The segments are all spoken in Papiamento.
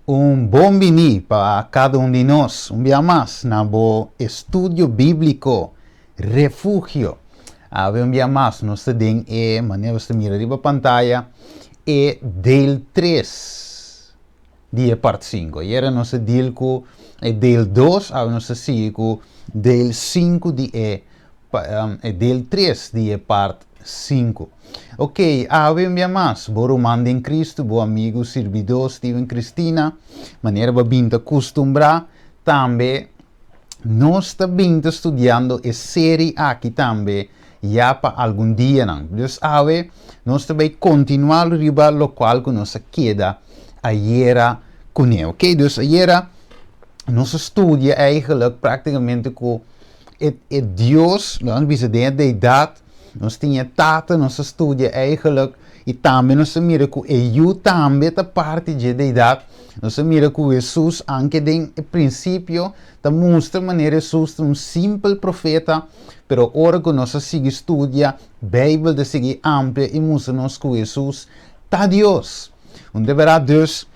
Un bon biní pa kada un di nos, un bia mas, na bo estudio bíbliko Refugio. Awe un bia mas nos ta den e, manera bo ta mira riba pantaya, e deel tres di e part sinku. Ayera nos a deal ku e deel dos, awe nos ta sigui ku deel sinku di e e deel tres di e part sinku. Ok, awe un bia mas, bo ruman den Kristu, bo amigu sirbidó Steven Cristina, manera bo a bin ta kustumbrá, tambe nos ta bin ta studiando e seri aki tambe ya pa algun dianan. Dus awe nos ta bai kontinuá riba lokual ku nos a keda ayera kuné. Ok, dus ayera nos a studia eigenlijk práktikamente ku e e Dios, lo nos bisa den e deidat, nos tin e Tata, nos a studia eigenlijk i tambe nos a mira ku e Yu tambe ta parti dje deidat. Nos a mira ku Hesus anke den e prinsipio ta mustra manera Hesus ta un simpel profeta, pero ora ku nos a sigui studia Beibel ta sigui amplia i mustra nos ku Hesus ta Dios. Un de bèrdat dus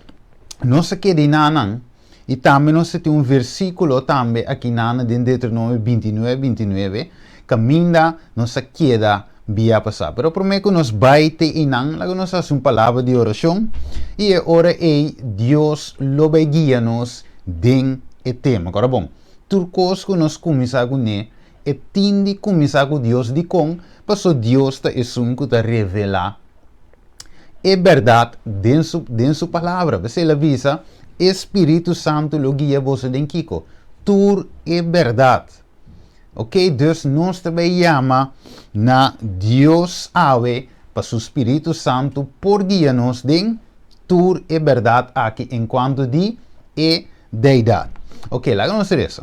nos a keda enanan i tambe nos a tin un versíkulo tambe akinan den Deuteronomio 29, 29 kaminda nos a keda bia pasá. Pero promé ku nos bai te einan laga nos hasi un palabra di orashon i e ora ei Dios lo bai guia nos den e tema. Kòrda bon, tur kos ku nos kuminsá kuné e tin di kuminsá ku Dios. Dikon? Pasobra Dios ta esun ku ta revelá e bèrdat den su den su Palabra. P'esei el a bisa, E spiritu santu lo guia boso den kiko? Tur e bèrdat. Ok, dus nos ta bai yama na Dios awe pa su spiritu santu por guia nos den tur e bèrdat aki enkuanto di e Deidat. Ok, laga nos resa.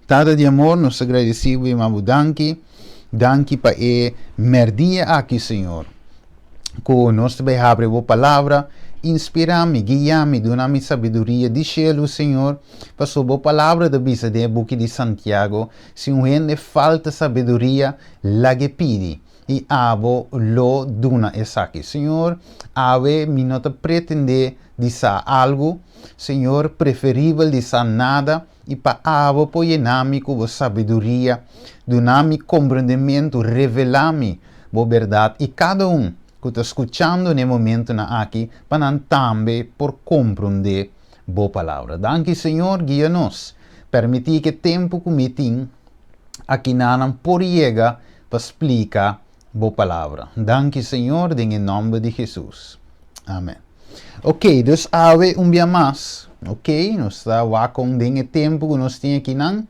Tata di amor, nos ta gradisí bo i yama bo danki. Danki pa e mèrdia aki, Señor, ku nos ta bai habri bo palabra. Inspirá mi, guia mi, duna mi sabiduria di shelu, Señor, pasobra bo palabra ta bisa den e buki di Santiago, Si un hende falta sabiduria, lag'e pidi, i abo lo duna esaki. Señor, awe mi no ta pretendé di sa algu, Señor, preferibel di sa nada, i pa abo por yena mi ku bo sabiduria, duna mi komprendementu, revelá mi bo bèrdat, i kada un ku ta skuchando na e momentunan aki, pa nan tambe por komprondé bo palabra. Danki, Señor, guia nos. Permití ku e tempu ku mi tin akinanan por yega pa splika bo palabra. Danki, Señor, den e nòmber di Hesus. Amèn. Ok, dus awe un bia mas, ok, nos ta wak kon den e tempu ku nos tin akinan,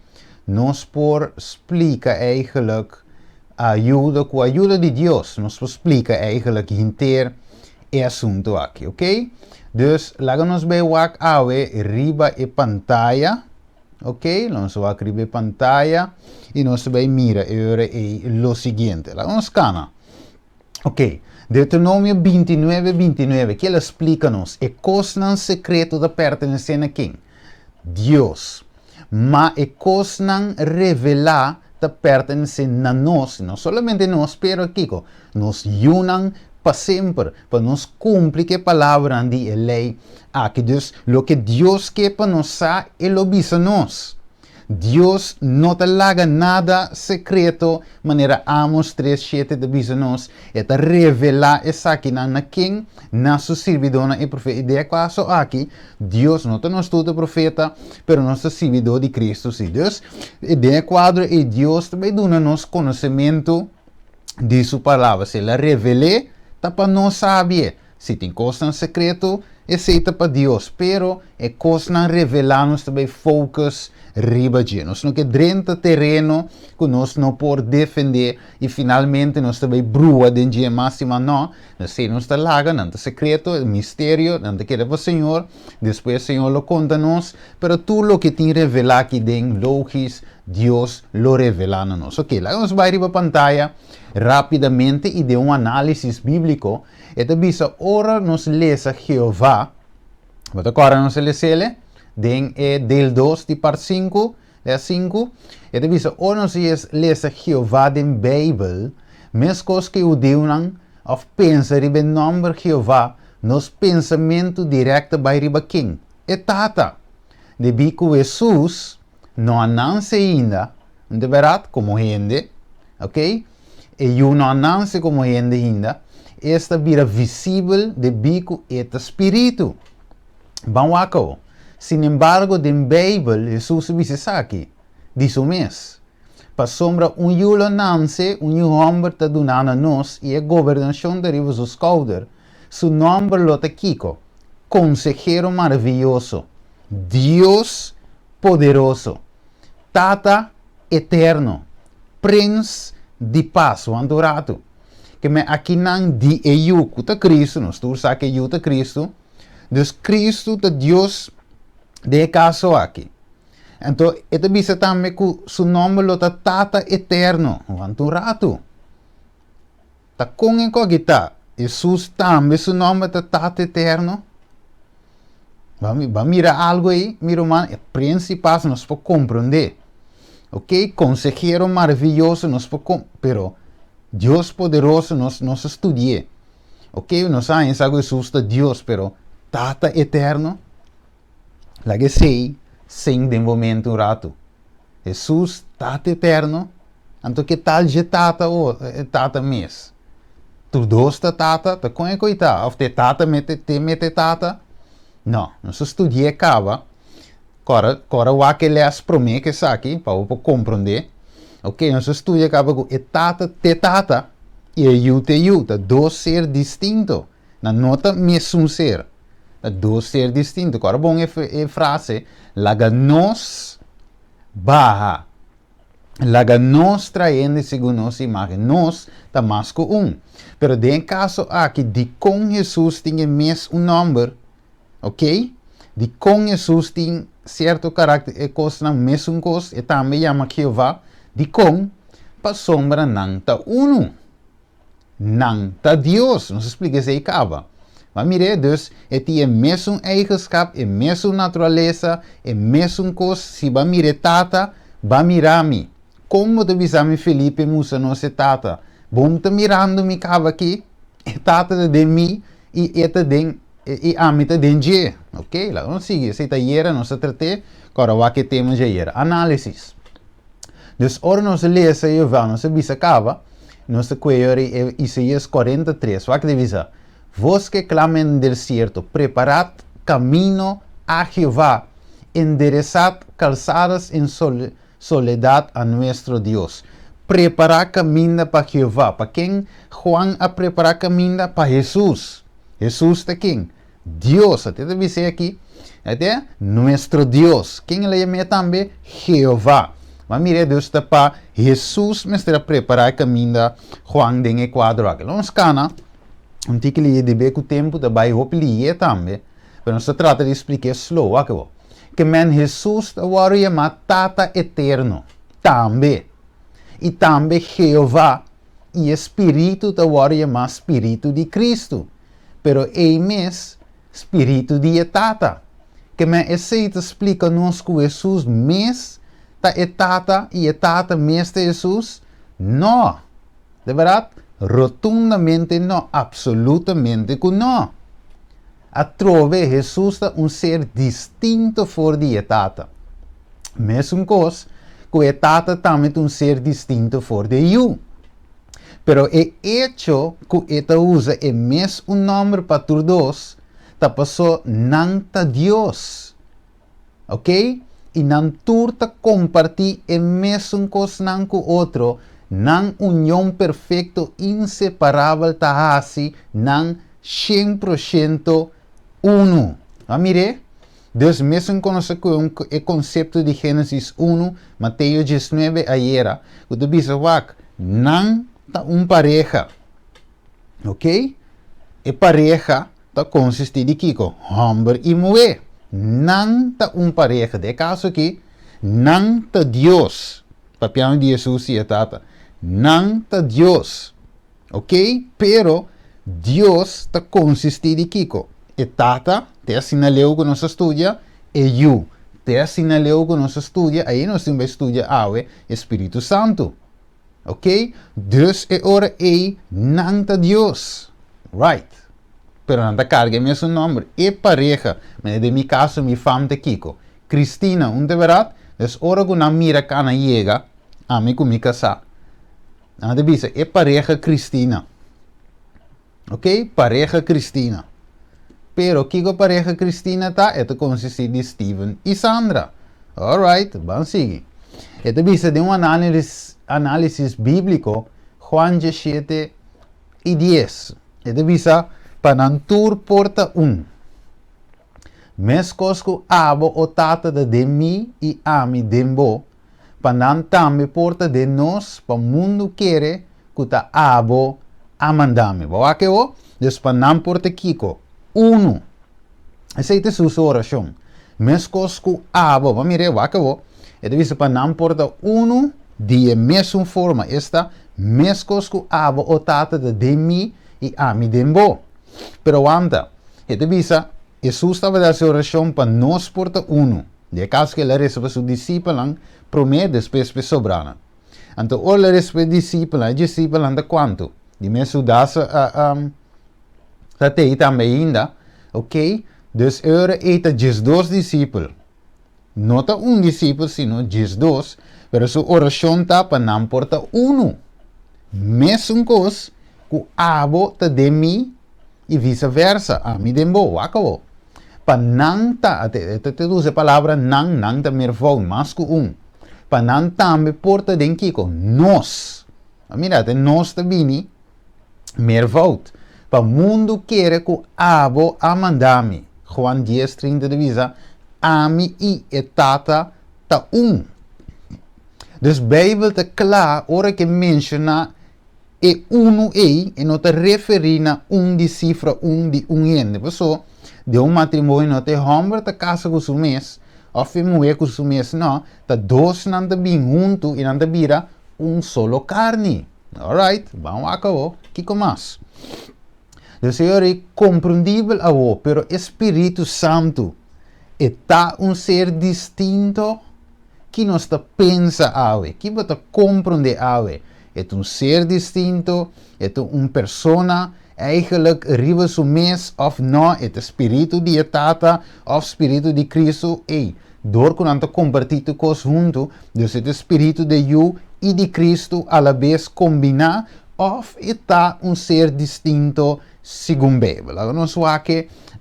nos por splika eigenlijk ayuda, ku ayuda di Dios, nos por splika eigenlijk henter e asuntu aki, ok. Dus laga nos bai wak awe riba e pantaya, ok, nos wak riba e pantaya i nos ta bai mira e ora ei lo siguiente. Laga nos kana. Ok, Deuteronomio 29, 29, ke el a splika nos? E kosnan sekreto ta pertenesé na ken? Dios. Ma e kosnan revelá ta pertenesé na nos, no solamente nos, pero kiko? Nos yunan pa semper, pa nos kumpli ku e palabranan di e lei aki. Dus, loke Dios ke pa nos sa, e lo bisa nos. Dios no ta laga nada sekreto, manera Amos tres shete ta bisa nos, e ta revelá esakinan na ken? Na su sirbidónan e profeta. I den e kaso aki, Dios no ta nos tur ta profeta, pero nos ta sirbidó di Kristu sí. Dus, den e kuadro ei Dios ta bai duna nos konosementu di su palabra. Si el a revel'é, ta pa nos sabié. Si tin kosnan sekreto, esei ta pa Dios, pero e kosnan revelá nos ta bai focus riba dje. Nos no ke drenta tereno ku nos no por defendé i finalmente nos ta bai brua den dje mas i mas. No, esei nos ta laga, nan ta sekreto, e misterio, nan ta keda pa Señor, despues Señor lo konta nos, pero tur loke tin revelá aki den logis, Dios lo revelá na nos. Oke, laga nos bai riba pantaya rápidamente i den un análisis bíbliko. E ta bisa ora nos lesa Jehová, bo ta kòrda nos a les'el den e deel dos di part sinku, les sinku, e ta bisa ora nos lesa Jehová den Beibel, meskos ku e hudiunan òf pensa riba e nòmber Jehová, nos pensamentu dirèkt ta bai riba ken? E Tata. Debí ku Hesus no a nanse ainda, no ta bèrdat, komo hende, ok, e Yu no a nanse komo hende ainda, es ta bira visibel debí ku e ta spiritu. Ban wak awo. Sinembargo, den Beibel Hesus a bisa esaki di su mes, Pasobra un yu lo nanse, un yu hòmber ta duná na nos, i e gobernashon ta riba su skouder. Su nòmber lo ta kiko? Konsehero Maravioso, Dios Poderoso, Tata Eterno, Prins di Pas. Wanta un ratu. Ke men akinan di e Yu ku ta Kristu, nos tur sa ku e Yu ta Kristu, dus Kristu ta Dios den e kaso aki. Anto e ta bisa tambe ku su nòmber lo ta Tata Eterno. Wanta un ratu. Ta kon e koki ta? Hesus tambe su nòmber ta Tata Eterno? Ba, ba mira algu ei, mi ruman, e prinsipas nos por komprondé. Ok, konsehero maravioso nos por kom, pero Dios poderoso nos nos a studi'é. Ok, nos a haña sa ku Hesus ta Dios, pero Tata Eterno? Laga esei sink den bo mente un ratu. Hesus, Tata Eterno, anto ke tal dje Tata o e Tata mes? Tur dos ta Tata? Ta kon e koi ta? Of ta e Tata mete te mete Tata? No, nos a studi'é kaba. Kòrda, kòrda wak e lès promé ku esaki pa bo por komprondé. Ok, nos a studia kaba ku e Tata t'e Tata i e Yu t'e Yu, ta dos ser distinto. Nan no ta mesun ser, ta dos ser distinto. Kòrda bon e frase, laga nos baha, laga nos traha hende segun nos imágen. Nos ta mas ku un. Pero den e kaso aki, dikon Hesus tin e mes un nòmber? Ok? Dikon Hesus tin sierto karakter, e kosnan mesun kos, e tambe yama Jehová? Dikon? Pasobra nan ta unu. Nan ta Dios. Nos a splika esei kaba. Ma mir'é, dus, e tin e mesun eigenskap, e mesun naturalesa, e mesun kos. Si bo a mira e Tata, bo a mira mi. Kon bo ta bisa mi, Felipe, mustra nos e Tata? Bo no ta mirando mi kaba aki? E Tata ta den mi i e ta den, i ami ta den dje. Ok, laga nos sigui. Esei ta ayera, nos a trat'é. Kòrda wak e tema dje ayera. Análisis. Dus ora nos a lesa Jehová, nos a bisa kaba, nos ta kue ora e Isaías 43, wak ta bisa, Vos ke klama en desierto, preparad kamino a Jehová, enderezad kalsadas en soledad a nuestro Dios. Prepará kaminda pa Jehová. Pa ken Juan a prepará kaminda? Pa Hesus. Hesus ta ken? Dios, a ta bis'é aki, ete nuestro Dios. Ken el a yam'é tambe? Jehová. Ma mira, Dios ta pa Hesus mester a prepará e kaminda Juan den e kuadro aki. Lo nos kana un tiki lihe debé ku tempu ta bai hopi lihe tambe, pero nos ta trata di splik'é slow. Wak bo. Ke men Hesus ta wòrdu yamá Tata Eterno tambe, i tambe Jehová, i e Spiritu ta wòrdu yamá Spiritu di Kristu. Pero ei mes, Spiritu di e Tata. Ke men esei ta splika nos ku Hesus mes ta e Tata i e Tata mes ta Hesus? No! De bèrdat? Rotundamente no, apsolutamente ku no! Atrobe, Hesus ta un ser distinto for di e Tata. Mesun kos ku e Tata tambe ta un ser distinto for di e Yu. Pero e echo ku e ta usa e mes un nòmber pa tur dos ta pasó nan ta Dios. Ok? I nan tur ta kompartí e mesun kosnan ku otro, nan union perfekto inseparabel ta hasi nan 100% unu. A mir'é? Dus mesun konosé ku e konsepto di Génesis unu, Mateo 19 ayera, ku ta bisa wak, nan ta un pareha. Ok? E pareha ta konsistí di kiko? Hòmber i muhé. Nan ta un pareha. Den e kaso akí, nan ta Dios. Papiando di Hesus i e Tata. Nan ta Dios. Ok, pero Dios ta konsistí di kiko? E Tata, te asina leu ku nos a studia, e Yu, te asina leu ku nos a studia, ahí nos tin bai studia awe, e Spiritu Santu. Ok, dus e ora ei nan ta Dios. Right. Pero nan ta karga e mesun nòmber. E pareha, manera den mi kaso mi fam ta kiko? Cristina, un ta bèrdat? Dus ora ku nan mira kana yega, ami ku mi kasá, nan ta bisa e pareha Cristina. Ok, pareha Cristina. Pero kiko pareha Cristina ta? E ta konsistí di Steven i Sandra. Alright, ban sigui. E ta bisa den un análisis, análisis bíbliko, Juan 17 i 10. E ta bisa pa nan tur por ta un. Meskos ku abo, o Tata, ta den mi i ami den bo, pa nan tambe por ta den nos, pa mundu kere ku ta abo a manda mi. Bo wak awor? Dus pa nan por ta kiko? Unu. Esei ta Hesus su orashon. Meskos ku abo, bo mira e wak awor, e ta bisa pa nan por ta unu di e mesun forma, esta, meskos ku abo, o Tata, ta den mi i ami den bo. Pero wanta, e ta bisa, Hesus tabata hasi orashon pa nos por ta unu. Di e kaso ku el a resa pa su disipelnan promé, despues pa e sobranan. Anto ora el a resa pa e disipelnan, e disipelnan ta kuantu? Di mes Hudas a ta tei tambe ainda. Oké, dus e ora ei ta 12 disipel. No ta un disipel sino 12, pero su orashon ta pa nan por ta unu. Mesun kos ku abo ta den mi i visa versa, ami den bo, wak awor. Pa nan ta, e ta usa e palabra nan, nan ta meervoud, mas ku un. Pa nan tambe por ta den kiko? Nos. Mira, te nos ta bini meervoud. Pa mundu kere ku abo a manda mi. Juan 10, 30 ta bisa, Ami i e Tata ta un. Dus Beibel ta kla ora ke menshoná e unu ei, e no ta referí na un di sifra un di un hende. Paso, den un matrimonio no ta e hòmber ta kasa ku su mes òf e muhé ku su mes, no, ta dosnan ta bin huntu i nan ta bira un solo karni. Alright, ban wak awo, kiko mas? Dus señor ei komprendibel awo, pero e Spiritu Santu e ta un ser distinto? Ki nos ta pensa awe? Ki bo ta komprendé awe? E ta un ser distinto? E ta un persona eigenlijk riba su mes òf nò? E ta spiritu di e Tata òf spiritu di Kristu? Ei, dor ku nan ta kompartí tur kos huntu, dus e ta spiritu di e Yu i di Kristu alabes kombiná òf e ta un ser distinto segun Beibel? Laga nos wak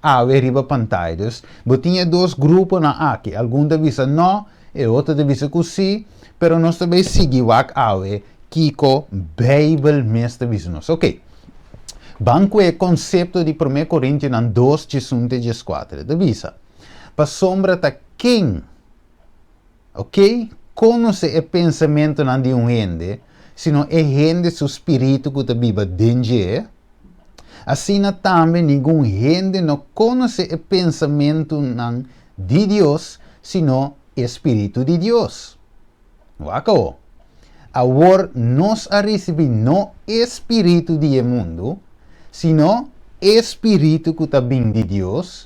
awe riba pantaya. Dus, bo tin e dos gruponan aki. Algun ta bisa nò, e otro ta bisa ku sí, pero nos ta bai sigui wak awe kiko Beibel mes ta bisa nos. Oké, ban ku e konsepto di Promé Korintionan 2, 11 te 14. E ta bisa, Pasobra ta ken, oké, konosé e pensamentunan di un hende, sino e hende su spiritu ku ta biba den dje? Asina tambe ningun hende no konosé e pensamentunan di Dios sino e spiritu di Dios. Wak awor. Awor nos a risibí no e spiritu di e mundu, sino e spiritu ku ta bin di Dios,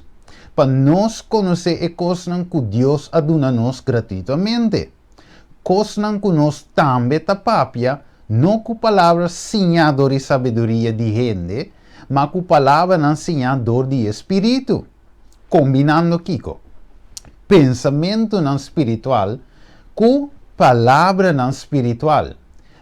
pa nos konosé e kosnan ku Dios a duna nos gratuitamente. Kosnan ku nos tambe ta papia, no ku palabra siñá dor di sabiduria di hende, ma ku palabranan siñá dor di e spiritu. Kombinando kiko? Pensamentunan spiritual ku palabranan spiritual.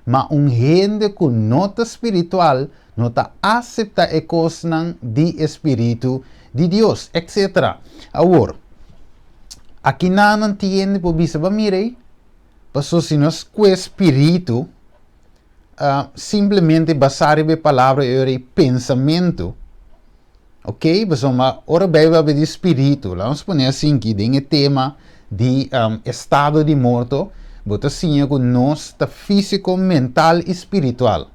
Ma un hende ku no ta spiritual no ta aseptá e kosnan di e spiritu di Dios, etcetera. Awor, Akinan nan tiende por bisa, Ba mira ei, paso si nos kue spiritu, simplemente basá riba e palabra ei ora ei pensamentu, ok, pasobra ora Beibel a papia di spiritu, laga nos pone asinki den e tema di estado di morto, bo ta siña ku nos ta físiko, mental i spiritual.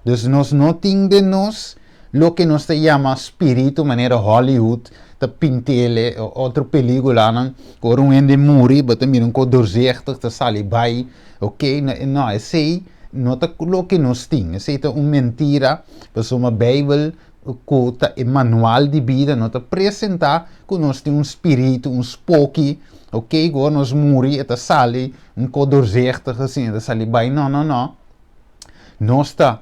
Dus nos no tin den nos Loke nos ta yama spiritu manera Hollywood ta pintele otro peliculanan cu ora un hende muri bo ta mira un cos doorzichtig ta sali bay, ok, no esey no ta loke nos tin, esey ta un mentira pasobra Bijbel cu ta e manual di bida no ta presenta cu nos tin un spiritu, un spoki, ok, cu ora nos muri e ta sali un cos doorzichtig asina ta sali bay, no no no, nos ta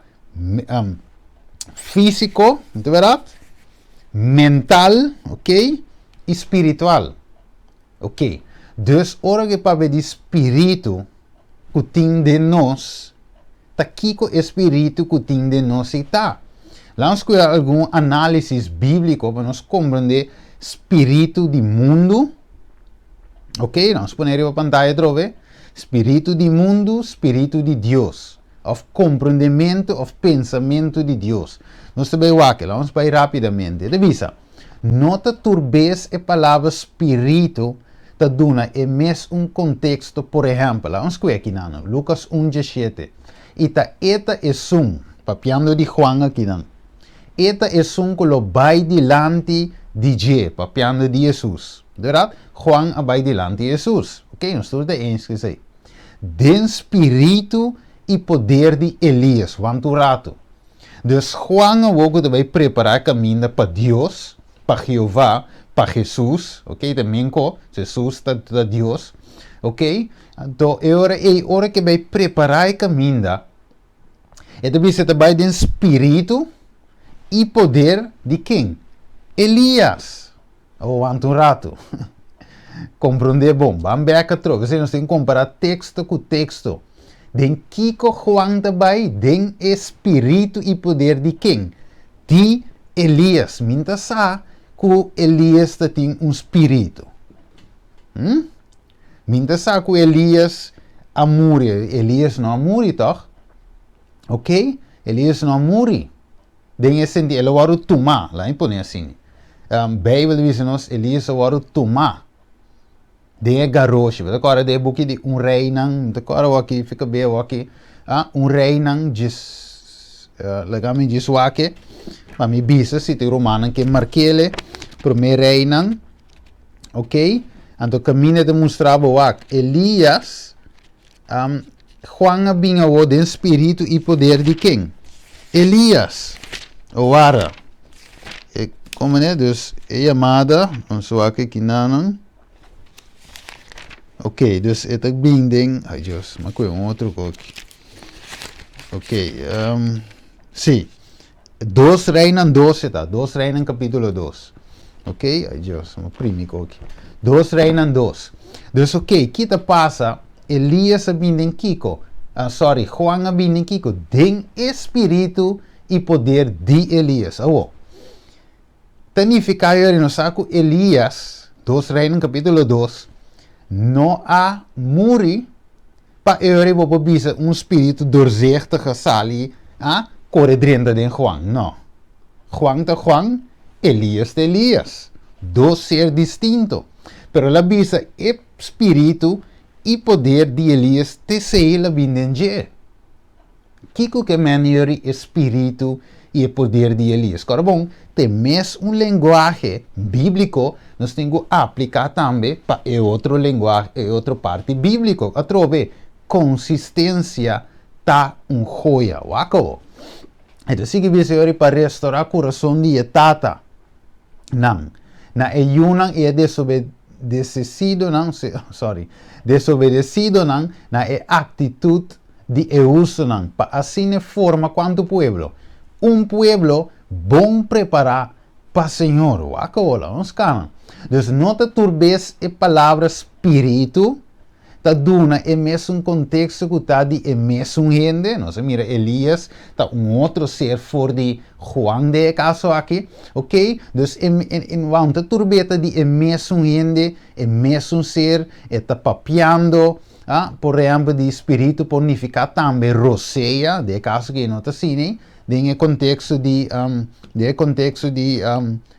físiko, no ta bèrdat? Mental, ok, i spiritual. Ok, dus ora ku papia di spiritu ku tin den nos, ta kiko e spiritu ku tin den nos ei ta? Laga nos kuida algun análisis bíbliko pa nos komprendé spiritu di mundu. Ok, laga nos pone riba pantaya atrobe. Spiritu di mundu, spiritu di Dios, òf komprendementu òf pensamentu di Dios. Nos ta bai wak, laga nos bai rápidamente. E ta bisa, No ta tur bes e palabra spiritu ta duna e mes un konteksto, por ehèmpel, laga nos skue akinan, Lukas un diesshete, I ta e ta esun, papiando di Juan akinan, e ta esun ku lo bai dilanti di dje, papiando di Hesus. Bèrdat? Juan a bai dilanti Hesus. Oke, nos tur ta eens ku esei. Den spiritu i poder di Elias, wanta un ratu. Dus Juan awor ku ta bai prepará e kaminda pa Dios, pa Jehová, pa Hesus, ok, ta menko, Hesus ta ta Dios, ok, anto e ora ei, ora ku e bai prepará e kaminda, e ta bisa e ta bai den spiritu i poder di ken? Elias. Awor wanta un ratu. Komprondé bon. Ban bèk atrobe. P'esei nos tin kompará teksto ku teksto. Den kiko Juan ta bai? Den e spiritu i poder di ken? Di Elias. Mi ta sa ku Elias ta tin un spiritu. Hm? Mi ta sa ku Elias a muri. Elias no a muri, tòg? Oké? Elias no a muri. Den e sentido, el a wòrdu tumá, laat mi pone asina. Beibel ta bisa nos, Elias a wòrdu tumá den e garoshi. Bo ta kòrda den e buki di Un Reinan, mi ta kòrda awor-aki, fika be awor-aki, ah, Un Reinan djis, laga mi djis wak pa mi bisa si tin rumannan ke mark'el, Promé Reinan, ok. Anto kaminda ta mustra bo wak, Elias Juan a bin awor den spiritu i poder di ken? Elias. Owara. E, como ne? Dus e yamada, ons wak aki nanan. Ok, dus e ta bin den, ay Dios, m'a kohe un otro koki. Ok, um, si. Dos Reinan 2 e ta, Dos Reinan capítulo 2. Ok, ay Dios, m'a primi koki. Dos Reinan 2. Dus ok, ki ta pasa? Elias a bin den kiko? Ah, sorry, Juan a bin den kiko? Den e spiritu i poder di Elias. Awo, ta nifiká yori nos sa ku Elias, Dos Reinan capítulo 2, no a muri, Pa e ora bo por bisa un spiritu doorzichtig a sali a kore drenta den Juan. No. Juan ta Juan, Elias ta Elias. Dos ser distinto. Pero el a bisa e spiritu i poder di Elias t'esei el a bin den dje. Kiko ke men yori e spiritu i e poder di Elias? Kòrda bon, ta e mes un lenguahe bíbliko nos tin ku apliká tambe pa e otro lenguahe, e otro parti bíbliko. Atrobe, konsistensia ta un joya. Wak awo. E ta sigui bisa yori pa restorá kurason di e tata nan na e yunan i e desobedesidonan, sorry, desobedesidonan na e aktitut di e hustunan, pa asina e forma kuantu pueblo? Un pueblo bon prepará pa Señor. Wak awor, laga nos kana. Dus no ta tur bes e palabra spiritu ta duna e mesun konteksto ku ta di e mesun hende. Nos a mira Elias ta un otro ser for di Juan den e kaso aki. Oké, dus e wou ta tur bes ta di e mesun hende, e mesun ser, e ta papiando. A Por ehèmpel, di spiritu por nifiká tambe rosea, den e kaso ku e no ta asina, den e konteksto di den e konteksto di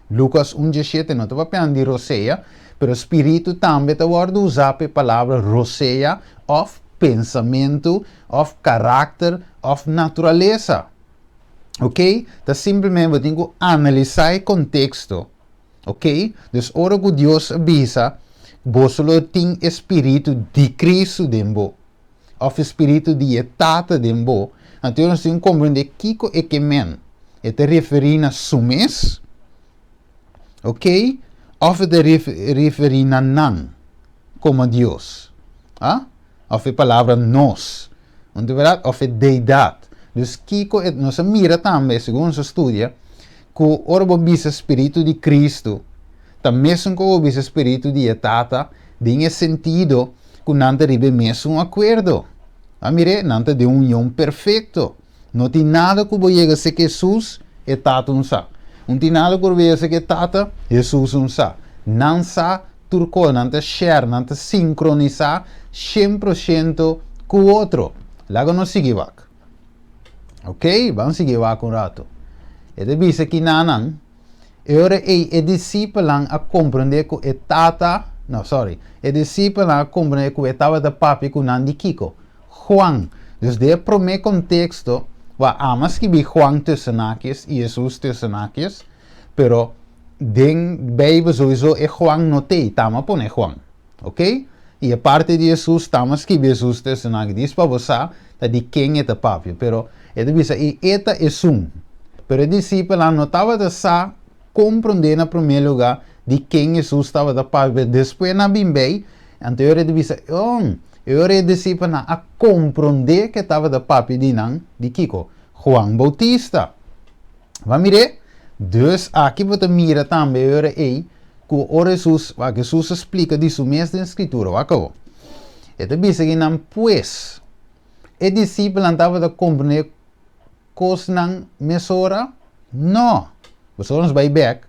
Lukas un diesshete no ta papiando di rosea, pero spiritu tambe ta wòrdu usá pa e palabra rosea òf pensamentu òf karakter òf naturalesa. Oké, ta simplemente bo tin ku analisá e konteksto. Ok, dus ora ku Dios a bisa, Boso lo tin e spiritu di Kristu den bo, òf e spiritu di e Tata den bo, anto nos tin ku komprendé kiko e ke men. E ta referí na su mes, ok, òf e ta referí na nan komo Dios? A? Òf e palabra nos, un ta bèrdat? Òf e deidat. Dus kiko e, nos a mira tambe, segun nos a studia, Ku ora bo bisa Spiritu di Kristu, ta mesun ku bo bisa Spiritu di e Tata, den e sentido ku nan ta riba e mesun akuerdo. A mir'é, nan ta den un union perfekto. No tin nada ku bo yega sek Hesus, e Tata un sa. Un tin nada ku bo yega sek e Tata, Hesus un sa. Nan sa tur kos, nan ta share, nan ta sinkronisá 100% ku otro. Laga nos sigui wak. Ok, ban sigui wak un ratu. E ta bisa kinanan, e ora ei e disipelnan a komprendé ku e Tata, no, sorry, e disipelnan a komprendé ku e tabata papia ku nan di kiko? Juan. Dus den e promé konteksto, wak ama skibí Juan tussen haakjes i Hesus tussen haakjes, pero den Beibel souiso e Juan no t'ei, ta ama pone Juan. Ok? I e parti di Hesus, ta ama skibi Hesus tussen haakjes. Dis pa bo sa ta di ken e ta papia. Pero e ta bisa, i e ta esun. Pero e disipelnan no tabata sa komprondé na promé lugá di ken Hesus tabata papia. Despues nan a bin bei, anto e ora e ta bisa, Oh, e ora e disipelnan a komprondé ku e tabata papia di nan, di kiko? Juan Boutista. Bo a mir'é? Dus aki bo ta mira tambe e ora ei ku ora Hesus, wak Hesus a splika di su mes den Skritura, wak awor. E ta bisa ki nan pues, e disipelnan tabata komprendé kosnan mesora? No! Pasobra nos bai bek,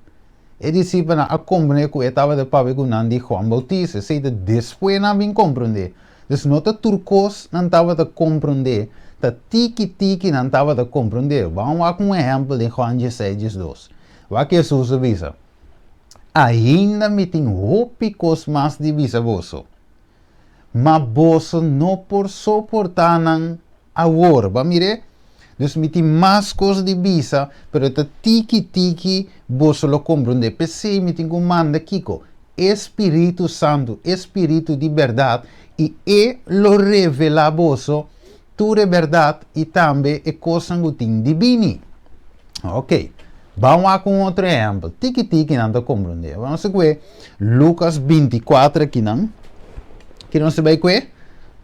e disipelnan a komprendé ku e tabata papia ku nan di Juan Boutista, esei ta despues nan a bin komprendé. Dus no ta tur kos nan tabata komprendé, ta tiki tiki nan tabata komprendé. Ban wak un ehèmpel den Juan dieseis, 12. Wak Hesus a bisa, Ainda mi tin hopi kos mas di bisa boso, ma boso no por soportá nan awor. Bo a mir'é? Dus mi tin mas kos di bisa, pero ta tiki tiki boso lo komprondé. P'esei mi tin ku manda kiko? E Spiritu Santu, e Spiritu di bèrdat, i e lo revelá boso tur e bèrdat i tambe e kosnan ku tin di bini. Ok, ban wak un otro ehèmpel. Tiki tiki nan ta komprondé. Ban nos kue Lukas 24 akinan. Ki nos ta bai kue?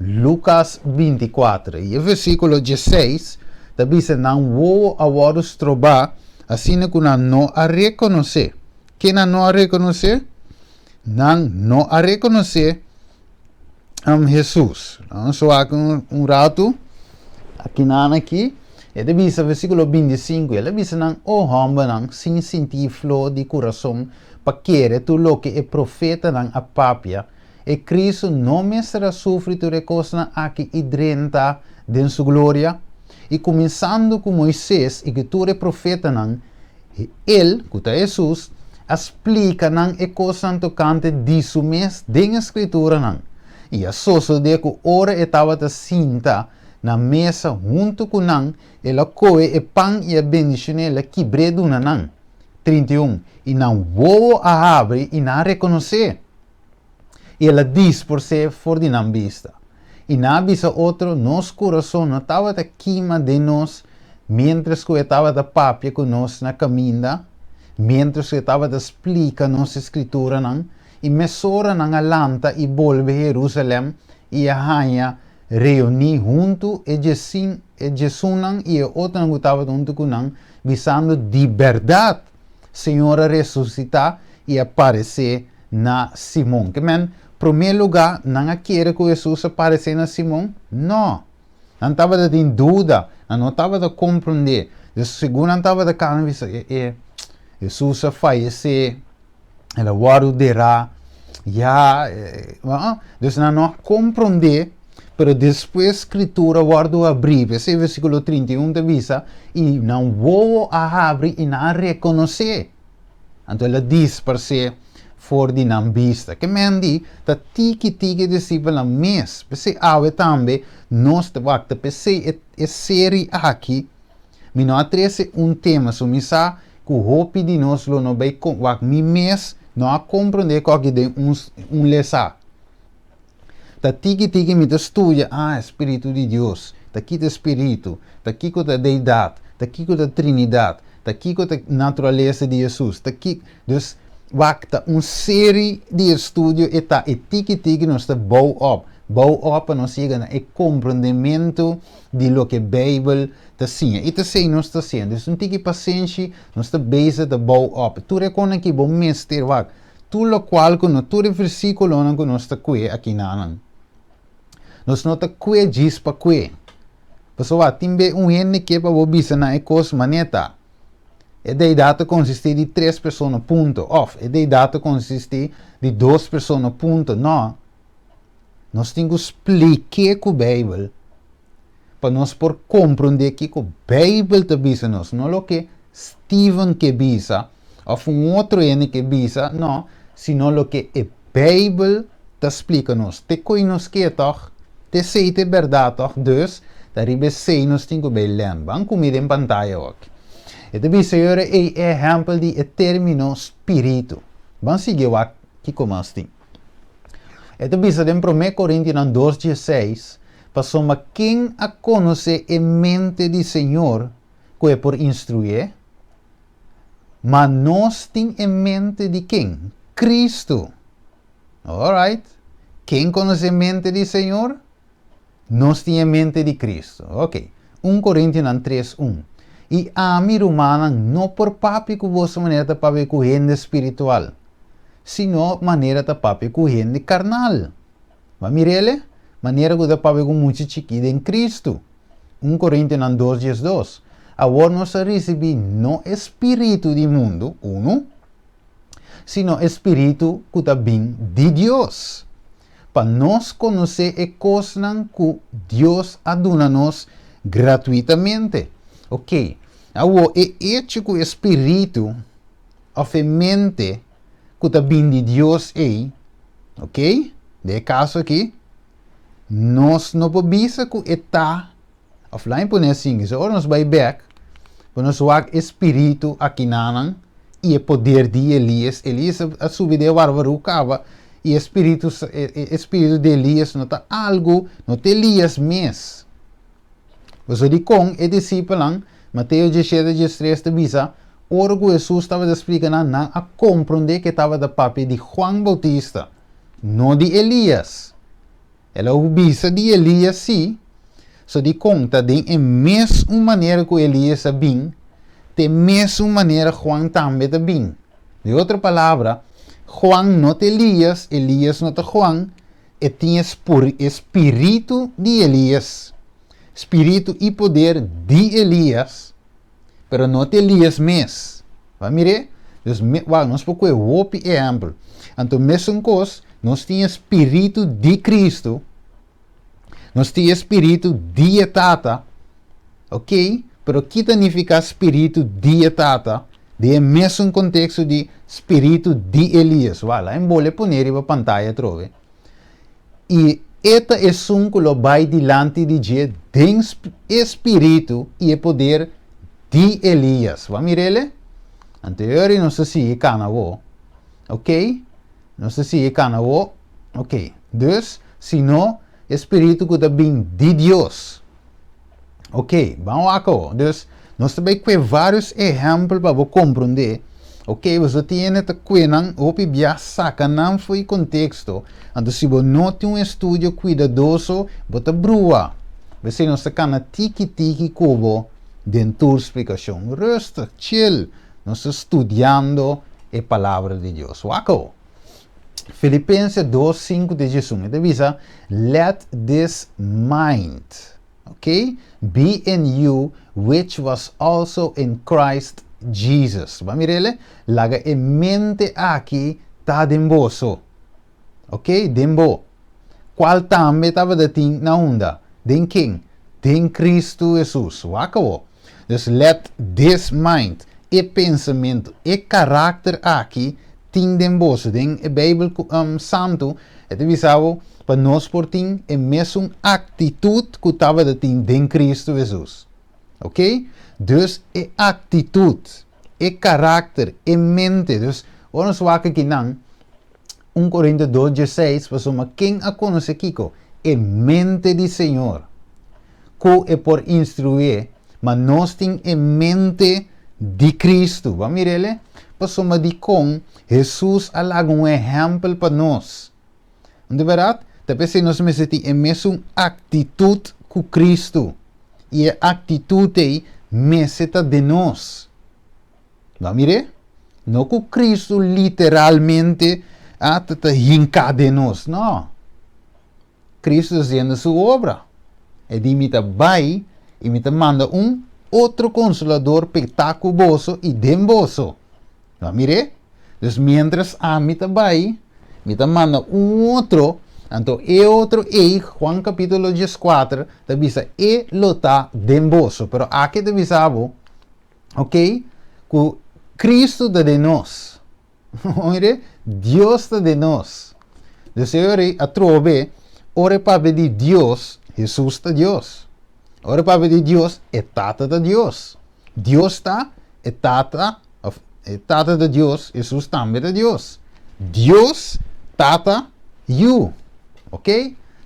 Lukas 24. I e versíkulo 16 ta bisa nan wowo a wòrdu strobá asina ku nan no a rekonosé. Ke nan no a rekonosé? Nan no a rekonosé Hesus. Nos wak un ratu akinan aki. E ta bisa versíkulo 25, el a bisa nan, O hòmbernan sin sintí fló di kurason pa kere tur loke e profetanan a papia, e Kristu no mester a sufri tur e kosnan aki i drenta den su gloria? I kuminsando ku Moises i ku tur e profetanan, El, ku ta Hesus, a splika nan e kosnan tokante di su mes den e Skrituranan. I a sosodé ku ora e tabata sinta na mesa huntu ku nan, el a kohe e pan i a bendishon'é, el a kibr'é duna nan. 31, I nan wowo a habri i nan a rekonos'é. I el a disporsé for di nan bista. I nan a bisa otro, Nos kurason no tabata kima den nos miéntras ku e tabata papia ku nos na kaminda, miéntras ku e tabata splika nos e Skrituranan? I mesora nan a lanta i bolbe Herúsalèm i a haña reuní huntu e djesunnan i e otronan ku tabata huntu ku nan, bisando, Di bèrdat, Señor a resusitá i a paresé na Simon. Ke men, promé lugá, nan a kere ku Hesus a paresé na Simon? Nò. Nan tabata tin duda, nan no tabata komprondé. Dus segun nan tabata kana bisa, e, e, Hesus a fayesé, el a wòrdu derá, ya, e, dus nan no a komprondé, pero despues Skritura wòrdu abrí. P'esei versíkulo 31 ta bisa, I nan wowo a habri i nan a rekonosé. Anto el a disparsé for di nan bista. Ke men di ta tiki tiki e disipelnan mes. P'esei awe tambe nos ta wak. Ta p'esei e e seri aki mi no a trese un tema. So mi sa ku hopi di nos lo no bai wak mi mes no a komprondé koki den un un lesá. Ta tiki tiki mi ta studia, ah, e Spiritu di Dios, ta ki ta Spiritu, ta kiko ta Deidat, ta kiko ta Trinidat, ta kiko ta naturalesa di Hesus, ta ki, dus, wak, ta un seri di estudio e ta, i tiki tiki nos ta bou op, Bou op pa nos yega na e komprondementu di loke Beibel ta siña. I ta esei nos ta hasiendo. Dus un tiki pasenshi, nos ta bezig ta bou op. Tur e konan ki bo mester wak, tur lokual ku no, tur e versíkulonan ku nos ta kue akinanan, nos no ta kue djis pa kue. Pasobra wak, tin be un hende ke pa bo bisa nan e kos maneta. E deidat ta konsistí di tres persona, punto. Òf, e deidat ta konsistí di dos persona, punto. Nò. Nos tin ku splik'é ku Beibel pa nos por komprondé kiko Beibel ta bisa nos, no loke Steven ke bisa òf un otro hende ke bisa, nò, sino loke e Beibel ta splika nos. Te koe nos ke tòg, te esei ta e bèrdat tòg, dus ta riba esei nos tin ku bai lèn. Ban ku mi den pantaya awor. E ta bisa yora ei e ehèmpel di e término spiritu. Ban sigui wak kiko mas tin. E ta bisa den Promé Korintionan dos dieseis, Pasobra ken a konosé e mente di Señor ku e por instruyé? Ma nos tin e mente di ken? Kristu. Alright. Ken konosé mente di Señor? Nos tin e mente di Kristu. Ok. Un Korintionan tres un. I ami, rumannan, no por papia ku boso manera ta papia ku hende spiritual, sino manera ta papia ku hende karnal. Bo a mir'el? Manera ku ta papia ku mucha chikí den Kristu. Un Korintionan dos diesdos. Awor nos a risibí no e spiritu di mundu, unu, sino e spiritu ku ta bin di Dios, pa nos konosé e kosnan ku Dios a duna nos gratuitamente. Oke, awor e echo ku e spiritu òf e mente ku ta bin di Dios ei, oke, den e kaso aki, nos no por bisa ku e ta Of laat mi pone asin, so ora nos bai bek, pa nos wak e spiritu akinanan i e poder di Elias, Elias a subi den e warwarú kaba, i e spiritu, e spiritu di Elias no ta algu, no ta Elias mes. Pasobra dikon e disipelnan, Mateo diesshete diestres ta bisa, ora ku Hesus tabata splika nan, nan a komprondé ku e tabata papia di Juan Boutista, no di Elias. El a bisa di Elías sí, so dikon ta den e mes un manera ku Elías a bin, ta e mes un manera Juan tambe ta bin. Den otro palabra, Juan no ta Elías, Elías no ta Juan, e tin e spiritu di Elías, spiritu i poder di Elías, pero no ta Elías mes. Bo a mir'é? Dus, wak, nos por kohe hopi ehèmpel. Anto mesun kos, nos tin e spiritu di Kristu, nos tin e spiritu di e Tata, ok, pero ki ta nifiká spiritu di e Tata den e mesun konteksto di spiritu di Elías? Wak, laga mi bole pone riba pantaya atrobe. I e ta esun ku lo bai dilanti di dje den e spiritu i e poder di Elias. Bo a mir'el? Anto e ora nos ta sigui kana awor. Ok? Nos ta sigui kana awor. Ok. Dus, sino e spiritu ku ta bin di Dios. Ok, ban wak awor. Dus, nos ta bai kue vários ehèmpel pa bo komprondé. Ok, boso tin hende ta kue nan hopi bia saka nan for di konteksto. Anto si bo no tin un estudio kuidadoso, bo ta brua. P'esei nos ta kana tiki tiki ku bo den tur splikashon. Rustig, chill, nos ta studiando e Palabra di Dios. Wak awor. Filipense dos, sinku te diesun, e ta bisa, Let this mind, ok, be in you which was also in Christ Jesus. Bo a mira el? Laga e mente aki ta den boso, ok, den bo, kual tambe tabata tin na unda? Den ken? Den Kristu Hesus. Wak awor. Dus let this mind, e pensamentu, e karakter aki tin den boso. Den e Beibel Santu e ta bisa bo pa nos por tin e mesun aktitut ku tabata tin den Kristu Hesus. Ok? Dus e aktitut, e karakter, e mente. Dus ora nos wak akinan, un Korinto dos dieseis, pasobra ken a konosé kiko? E mente di Señor. Ku e por instrué, ma nos tin e mente di Kristu. Bo a mir'el e? Pasobra dikon Hesus a laga un ehèmpel pa nos? No ta bèrdat? Ta p'esei nos mester tin e mesun aktitut ku Kristu, i e aktitut ei mester ta den nos. Bo a mir'é? No ku Kristu literalmente a ta ta hinká den nos, no. Kristu ta hasiendo su obra. E di, Mi ta bai i mi ta manda un otro Konsolador p'e ta ku boso i den boso. Bo a mir'é? Dus miéntras ami ta bai, mi ta manda un otro, anto e otro ei, Juan kapítulo dieskuater, ta bisa e lo ta den boso. Pero aki ta bisa bo, ok, ku Kristu ta den nos. Mire, Dios ta den nos. Dus e ora ei atrobe, ora e papia di Dios, Hesus ta Dios. Ora e papia di Dios, e Tata ta Dios. Dios ta e Tata, of e Tata ta Dios, Hesus tambe ta Dios. Dios, Tata, Yu. Ok?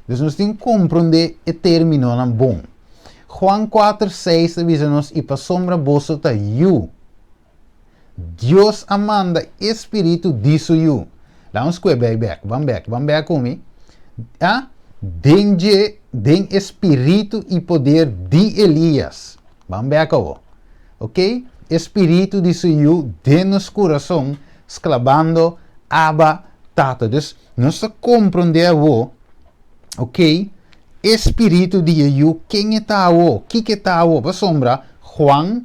Dus nos tin komprondé e términonan bon. Juan kuater, seis ta bisa nos, I pasobra boso ta yu, Dios a manda e spiritu di su yu. Laga nos kue bai bek, ban bek, ban bek ku mi. A Den dje, den e spiritu i poder di Elias. Ban bek awo. Ok? E spiritu di su yu den nos kurason, sklabando, Abba, Tata. Dus, nos ta komprondé awo, ok, e spiritu di e yu, ken e ta awo, kiko e ta awo, pasobra Juan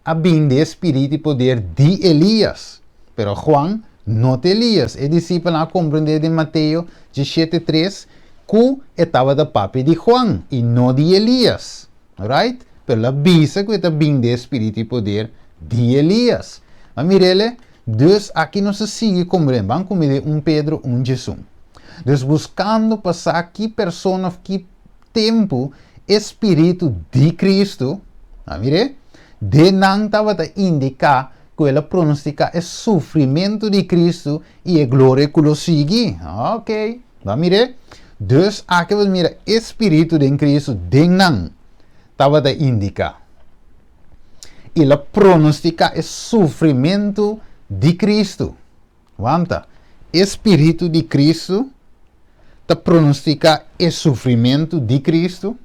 a bin den e spiritu i poder di Elias. Pero Juan no ta Elias. E disipelnan a komprendé den Mateo diesshete tres ku e tabata papia di Juan i no di Elias. Right? Pero el a bisa ku e ta bin den e spiritu i poder di Elias. Ma mir'el, dus aki nos ta sigui komprendé. Ban kuminsá den un Pedro un diesun. Dus buskando pa sa ki persona òf ki tempu e spiritu di Kristu, a mir'é, den nan tabata indiká ku el a pronostiká e sufrimentu di Kristu i e gloria ku lo sigui. Oke, bo a mir'é? Dus aki bo ta mira e spiritu den Kristu den nan tabata indiká. El a pronostiká e sufrimentu di Kristu. Wanta, e spiritu di Kristu ta pronostiká e sufrimentu di Kristu?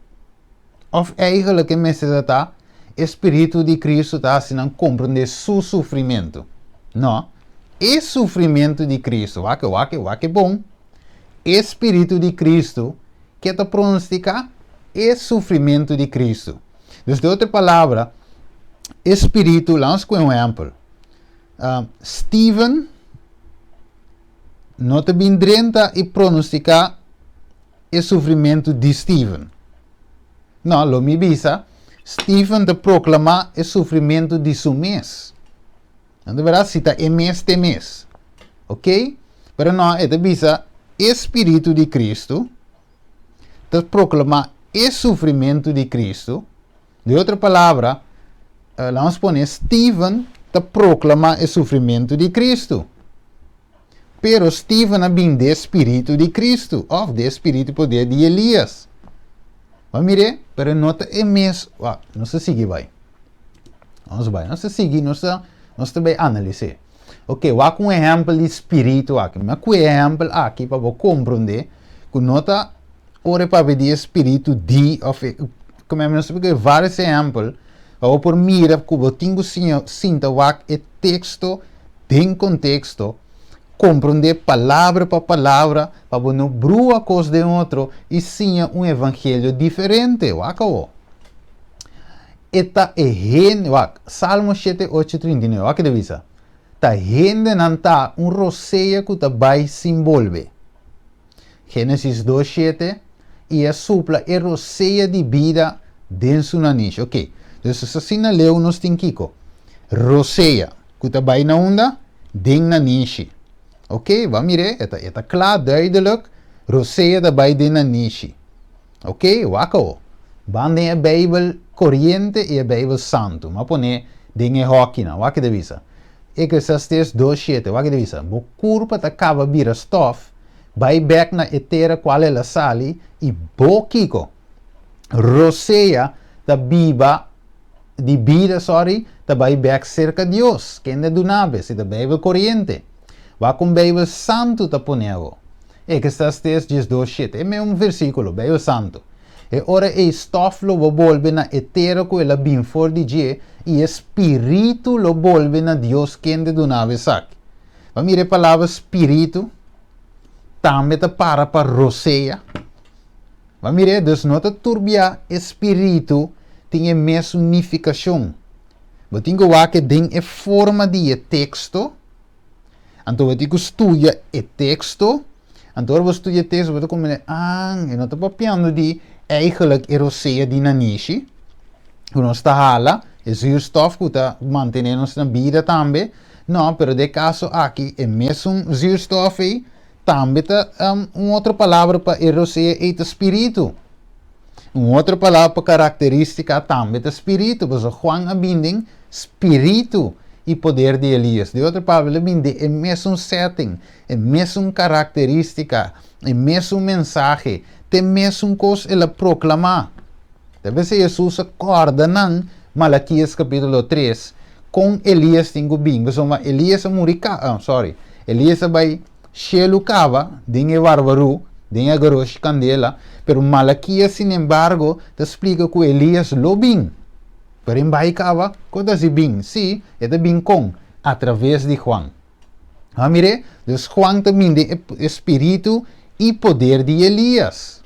Òf eigenlijk e mester ta ta, e spiritu di Kristu ta hasi nan komprendé su sufrimentu? No, e sufrimentu di Kristu, wak, wak, wak bon, e spiritu di Kristu ke ta pronostiká e sufrimentu di Kristu. Dus den otro palabra, e spiritu, laga nos kohe un ehèmpel, Steven no ta bin drenta i pronostiká e sufrimentu di Steven. No, lo mi bisa, Steven ta proklamá e sufrimentu di su mes. No ta bèrdat? Si ta e mes, ta e mes. Ok? Pero no, e ta bisa e spiritu di Kristu ta proklamá e sufrimentu di Kristu. Di otro palabra, laga nos pone, Steven ta proklamá e sufrimentu di Kristu. Pero Steven a bin den spiritu di Kristu, òf den spiritu i poder di Elias. Bo a mir'é? Pero no ta e mes. Wak, nos ta sigui bai. Nos bai, nos ta sigui, nos ta, nos ta bai analis'é. Oke, wak un ehèmpel di spiritu aki. Mi a kue e ehèmpel aki pa bo komprondé ku no ta ora e papia di e spiritu di òf e, kome nos ta pone vários ehèmpel pa bo por mira ku bo tin ku siña sinta wak e teksto den konteksto, komprondé palabra pa palabra pa bo no brua kos den otro i siña un evangelio diferente. Wak awo. E ta e hende, wak, Salmo shete ocho 39, wak ke ta bisa, Ta hendenan ta un rosea ku ta bai sin bolbe. Génesis dos shete, I a supla e rosea di bida den su nanishi. Oké, dus asina leu nos tin kiko? Rosea, ku ta bai na unda? Den nanishi. Oké, bo a mir'é? E ta, e ta kla, duidelijk, rosea ta bai den nanishi. Oké, wak awo. Ban den e Beibel koriente i e Beibel Santu. Mi a pon'é den e hòkinan. Wak ke ta bisa. Eclesiastes dos shete, wak ke ta bisa, Bo kurpa ta kaba bira stòf, bai bèk na e tera kual el a sali, i bo kiko? Rosea ta biba di bida, sorry, ta bai bèk serka Dios, kende a duna bo? Esei ta Beibel koriente. Wak kon Beibel Santu ta pone awo. Eclesiastes 12, 7. E mesun versíkulo, Beibel Santu. E ora ei stòf lo bolbe na e tera ku el a bin for di dje, i e spiritu lo bolbe na Dios kende a duna esaki. Bo a mira e palabra spiritu, tambe ta para pa rosea. Bo a mira, dus no ta tur bia e spiritu tin e mesun nifikashon. Bo tin ku wak den e forma di e teksto, anto bo tin ku studia e teksto, anto ora bo studia e teksto, bo ta komprendé, ah, e no ta papiando di eigenlijk e rosea di nanishi, ku nos ta hala, e zuurstof ku ta mantené nos na bida tambe, no, pero den e kaso aki e mesun zuurstof ei tambe ta un otro palabra pa e rosea ei ta spiritu. Un otro palabra pa karakterístika tambe ta spiritu, pasobra Juan a bin den spiritu i poder di Elias. Den otro palabra, el a bin den e mesun setting, e mesun karakterístika, e mesun mensahe, te mesun kos el a proklamá. Ta p'esei Hesus a kòrda nan Malakias kapítulo 3, kon Elias tin ku bin, pasobra Elias a muri ka, sorry, Elias a bai shelu kaba den e warwarú, den e garoshi kandela, pero Malakias sinembargo ta splika ku Elias lo bin. Pero e bai kaba, kon ta hasi bin? Sí, e ta bin kon? Atraves di Juan. A mir'é? Dus Juan ta bin den e spiritu i poder di Elias.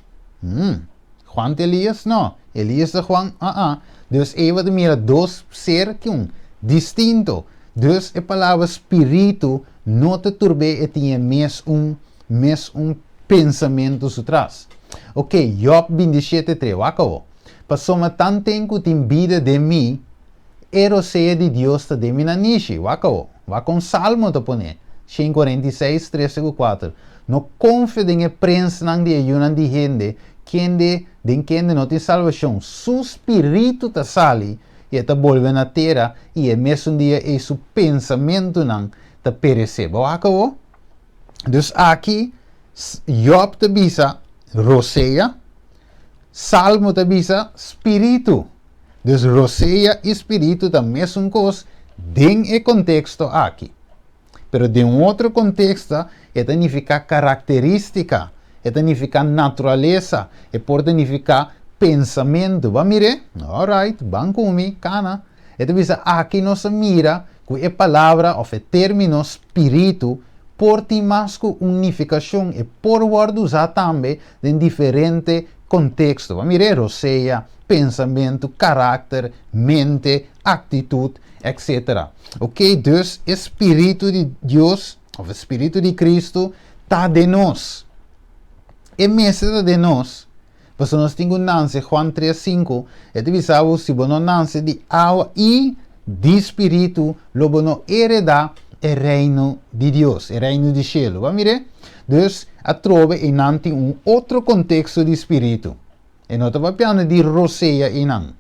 Juan ta Elias? No. Elias ta Juan? Uh-uh. Dus ei bo ta mira dos ser kiun distinto. Dus e palabra spiritu no ta turb'é e tin e mes un mes un pensamentu su tras. Ok, Job 27:3, wak awo. Pasobra tanten ku tin bida den mi, e rosea di Dios ta den mi nanishi. Wak awo. Wak kon Salmo ta pone, 146, 3 ku 4, No konfia den e prensnan di e yunan di hende, kende den kende no tin salbashon. Su spiritu ta sali i e ta bolbe na tera, i e mesun dia ei su pensamentunan ta peresé. Bo wak awo? Dus aki Job ta bisa rosea, Salmo ta bisa spiritu. Dus rosea i spiritu ta mesun kos den e konteksto aki. Pero den un otro konteksto e ta nifiká karakterístika, e ta nifiká naturalesa, e por ta nifiká pensamentu. Bo a mir'é? Alright, ban ku mi, kana. E ta bisa aki nos a mira ku e palabra òf e término spiritu por tin mas ku un nifikashon, e por wòrdu usá tambe den diferente konteksto. Bo a mir'é? Rosea, pensamentu, karakter, mente, aktitut, etc. Ok, dus e spiritu di Dios òf e spiritu di Kristu ta den nos. E mester ta den nos, pasobra nos tin ku nanse, Juan 3, 5, e ta bisa bo, si bo no nanse di awa i di spiritu, lo bo no heredá e reino di Dios, e reino di shelu. Bo a mir'é? Dus, atrobe einan tin un otro konteksto di spiritu. E no ta papiando di rosea einan.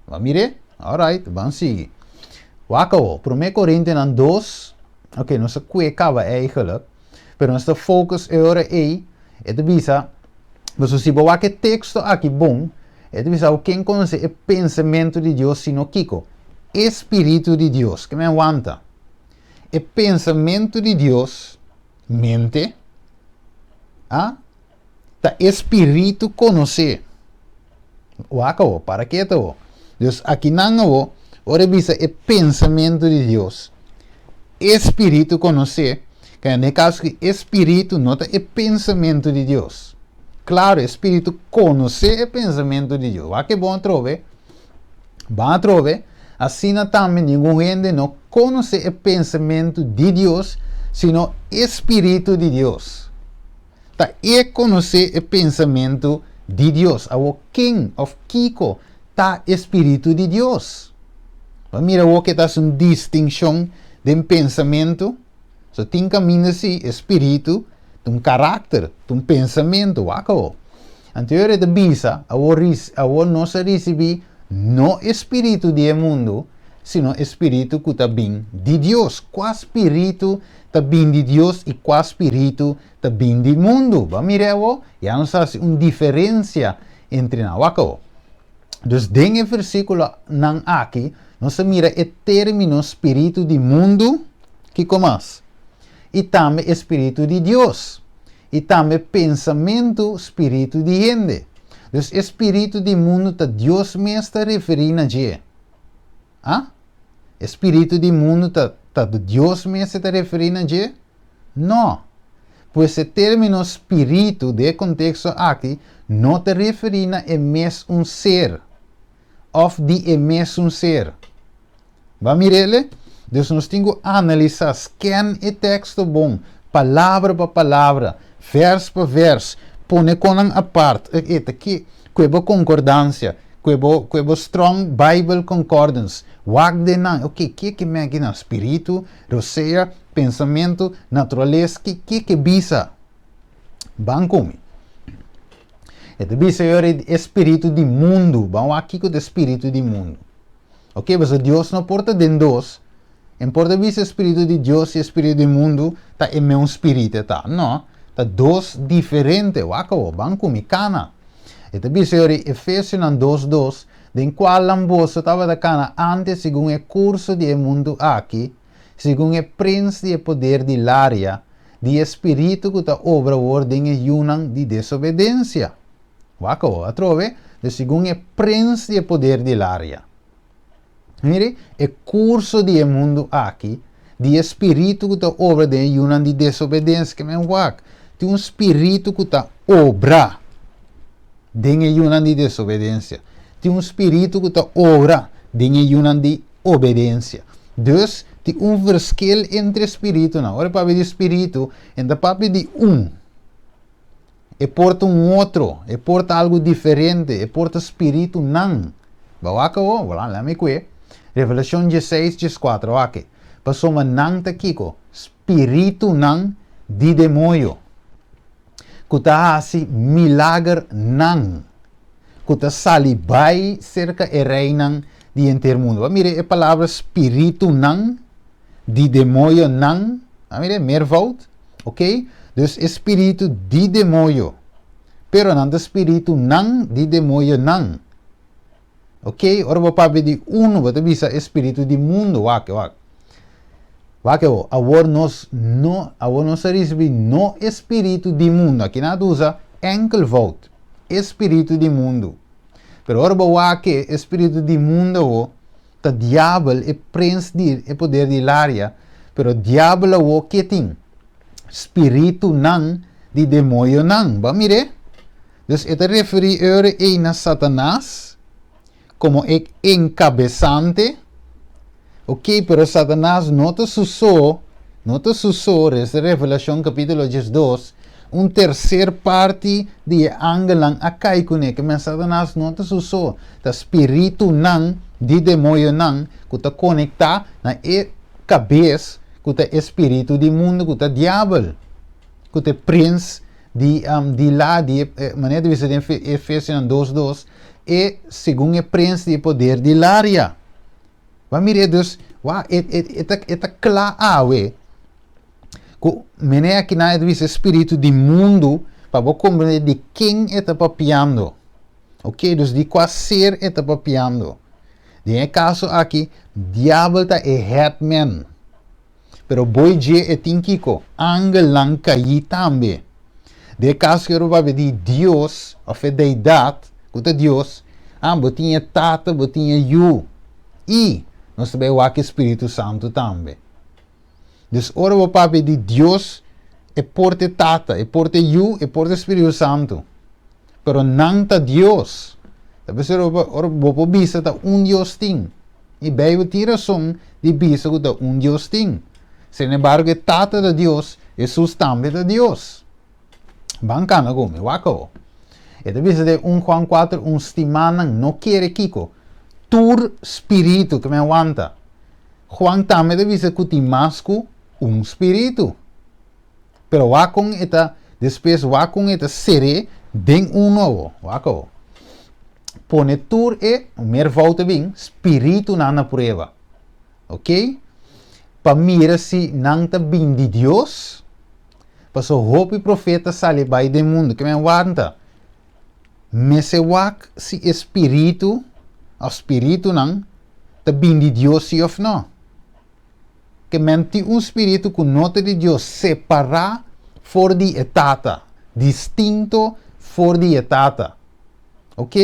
Bo a mir'é? Alright, ban sigui. Wak awo, Promé Korintianan 2, ok, nos a kue kaba eigenlijk, pero nos ta focus e ora ei, e ta bisa, pasobra si bo wak e teksto aki bon, e ta bisa ken konosé e pensamentu di Dios sino kiko? E Spiritu di Dios. Ke men wanta? E pensamentu di Dios, mente, a, Ta e spiritu konosé. Wak awo, para ketu awo. Dus akinan awo, ora e bisa e pensamentu di Dios, e spiritu konosé, kaya den e kaso aki e spiritu no ta e pensamentu di Dios. Klaro, e spiritu konosé e pensamentu di Dios. Wak e bon atrobe, ban atrobe, asina tambe ningun hende no konosé e pensamentu di Dios, sino e spiritu di Dios. Ta e konosé e pensamentu di Dios. Awor ken òf kiko ta e spiritu di Dios? Bo a mira awor ke ta hasi un distinshon den pensamentu? So tin kaminda si e spiritu ta un karakter, ta un pensamentu. Wak awor. Anto e ora e ta bisa, awor awor nos a risibí no e spiritu di e mundu, sino e spiritu ku ta bin di Dios. Kua spiritu ta bin di Dios i kua spiritu ta bin di mundu. Bo a mira awo? Ya nos a hasi un diferensia entre nan. Wak awo. Dus den e versíkulonan aki nos ta mira e término spiritu di mundu, kiko mas? I tambe e spiritu di Dios. I tambe pensamentu, spiritu di hende. Dus e spiritu di mundu ta Dios mes ta referí na dje. Ah? E spiritu di mundu ta ta Dios mes e ta referí na dje? No. Pues e término spiritu den e konteksto aki no ta referí na e mes un ser òf di e mesun ser. Bo a mir'el? Dus nos tin ku analisá, scan e teksto bon, palabra pa palabra, vèrs pa vèrs, pone konnan apart, e ta ke ku e bo konkordansia, ku e bo ku e bo Strong Bible Concordance, wak den nan, oke, ke ke men aki nan? Spiritu, rosea, pensamentu, naturales, ke ke ke bisa? Ban ku mi. E ta bisa yora e spiritu di mundu. Ban wak kiko ta e spiritu di mundu. Ok, pasobra Dios no por ta den dos. En por ta bisa e spiritu di Dios i e spiritu di mundu ta e meun spiritu e ta. No, ta dos diferente. Wak awor, ban ku mi, kana. E ta bisa yora Efesionan 2:2, Den kualnan boso tabata kana ántes segun e kurso di e mundu aki, segun e prins di e poder di laria, di e spiritu ku ta obra awor den e yunan di desobedensia. Wak awor, atrobe, de segun e prins di e poder di laria. Mire, e kurso di e mundu aki, di e spiritu ku ta obra den e yunan di desobedensia, ke men wak, tin un spiritu ku ta obra den e yunan di desobedensia. Tin un spiritu ku ta obra den e yunan di obedensia. Dus, tin un verschil entre spiritunan. Ora e papia di spiritu, e no ta papia di un. E por ta un otro, e por ta algu diferente, e por ta spiritunan. Bo wak awor? Bo laat mi kue. Revelashon dieseis, dieskuater, wak e. Pasobra nan ta kiko? Spiritunan di demoyo, ku ta hasi milagernan, ku ta sali bai serka e reinan di henter mundu. Bo a mira e palabra spiritunan di demoyonan? A mira e meervoud? Ok? Dus e spiritu di demoyo. Pero nan ta spiritunan di demoyonan. Ok? Ora bo papia di unu, bo ta bisa e spiritu di mundu. Wak, wak. Wak awor. Awor nos no, awor nos a risibi no e spiritu di mundu. Aki nan a usa enkelvoud. E spiritu di mundu. Pero ora bo wak e spiritu di mundu awor, Ta diabel e prins di e poder di laria, pero diabel awo ke tin? Spiritunan di demoyonan. Bo a mir'é? Dus e ta referí e ora ei na Satanas komo e enkabesante. Oké, pero Satanas no ta su so, no ta su so, resa Revelashon kapítulo 12, un terser parti di e angelnan a kai kuné, ke men Satanas no ta su so, ta spiritunan di demoyonan ku ta konektá na e kabes ku ta e spiritu di mundu ku ta diabel, ku ta e prins di di la di e manera ta bisa den Efesionan 2:2 e segun e prins di e poder di laria. Bo a mira dus, wak e e ta e ta kla awe ku mene akinan e ta bisa e spiritu di mundu pa bo komprende di ken e ta papiando. Ok, dus di kua ser e ta papiando? Den e kaso aki, diabel ta e headman. Pero boi dje e tin kiko? Angelnan kaí tambe. Den e kaso ku papia di Dios, òf e deidat, ku ta Dios, ah, bo tin e Tata, bo tin e Yu, i nos ta bai wak e Spiritu Santu tambe. Dus ora bo papia di Dios, e por ta e Tata, e por ta e Yu, e por ta e Spiritu Santu. Pero nan ta Dios. Ta p'esei ora bo por bisa ta un Dios tin. I Beibel tin rason di bisa ku ta un Dios tin. Sin embargo e Tata ta Dios, Hesus tambe ta Dios. Ban kana ku mi, wak awo. E ta bisa den 1 Juan 4, un stimanan no kere kiko? Tur spiritu ke men wanta. Juan tambe ta bisa ku tin mas ku un spiritu. Pero wak kon e ta, despues wak kon e ta ser'é den un nobo. Wak awo. Pone tur e, meervoud ta bin, spiritunan na prueba. Ok? Pa mira si nan ta bin di Dios. Paso hopi profeta sali bai den mundu. Ke men wanta? Mester wak si e spiritu of spiritunan ta bin di Dios si of no. Ke men tin un spiritu ku no ta di Dios separá. for di e Tata, distinto for di e Tata. Ok?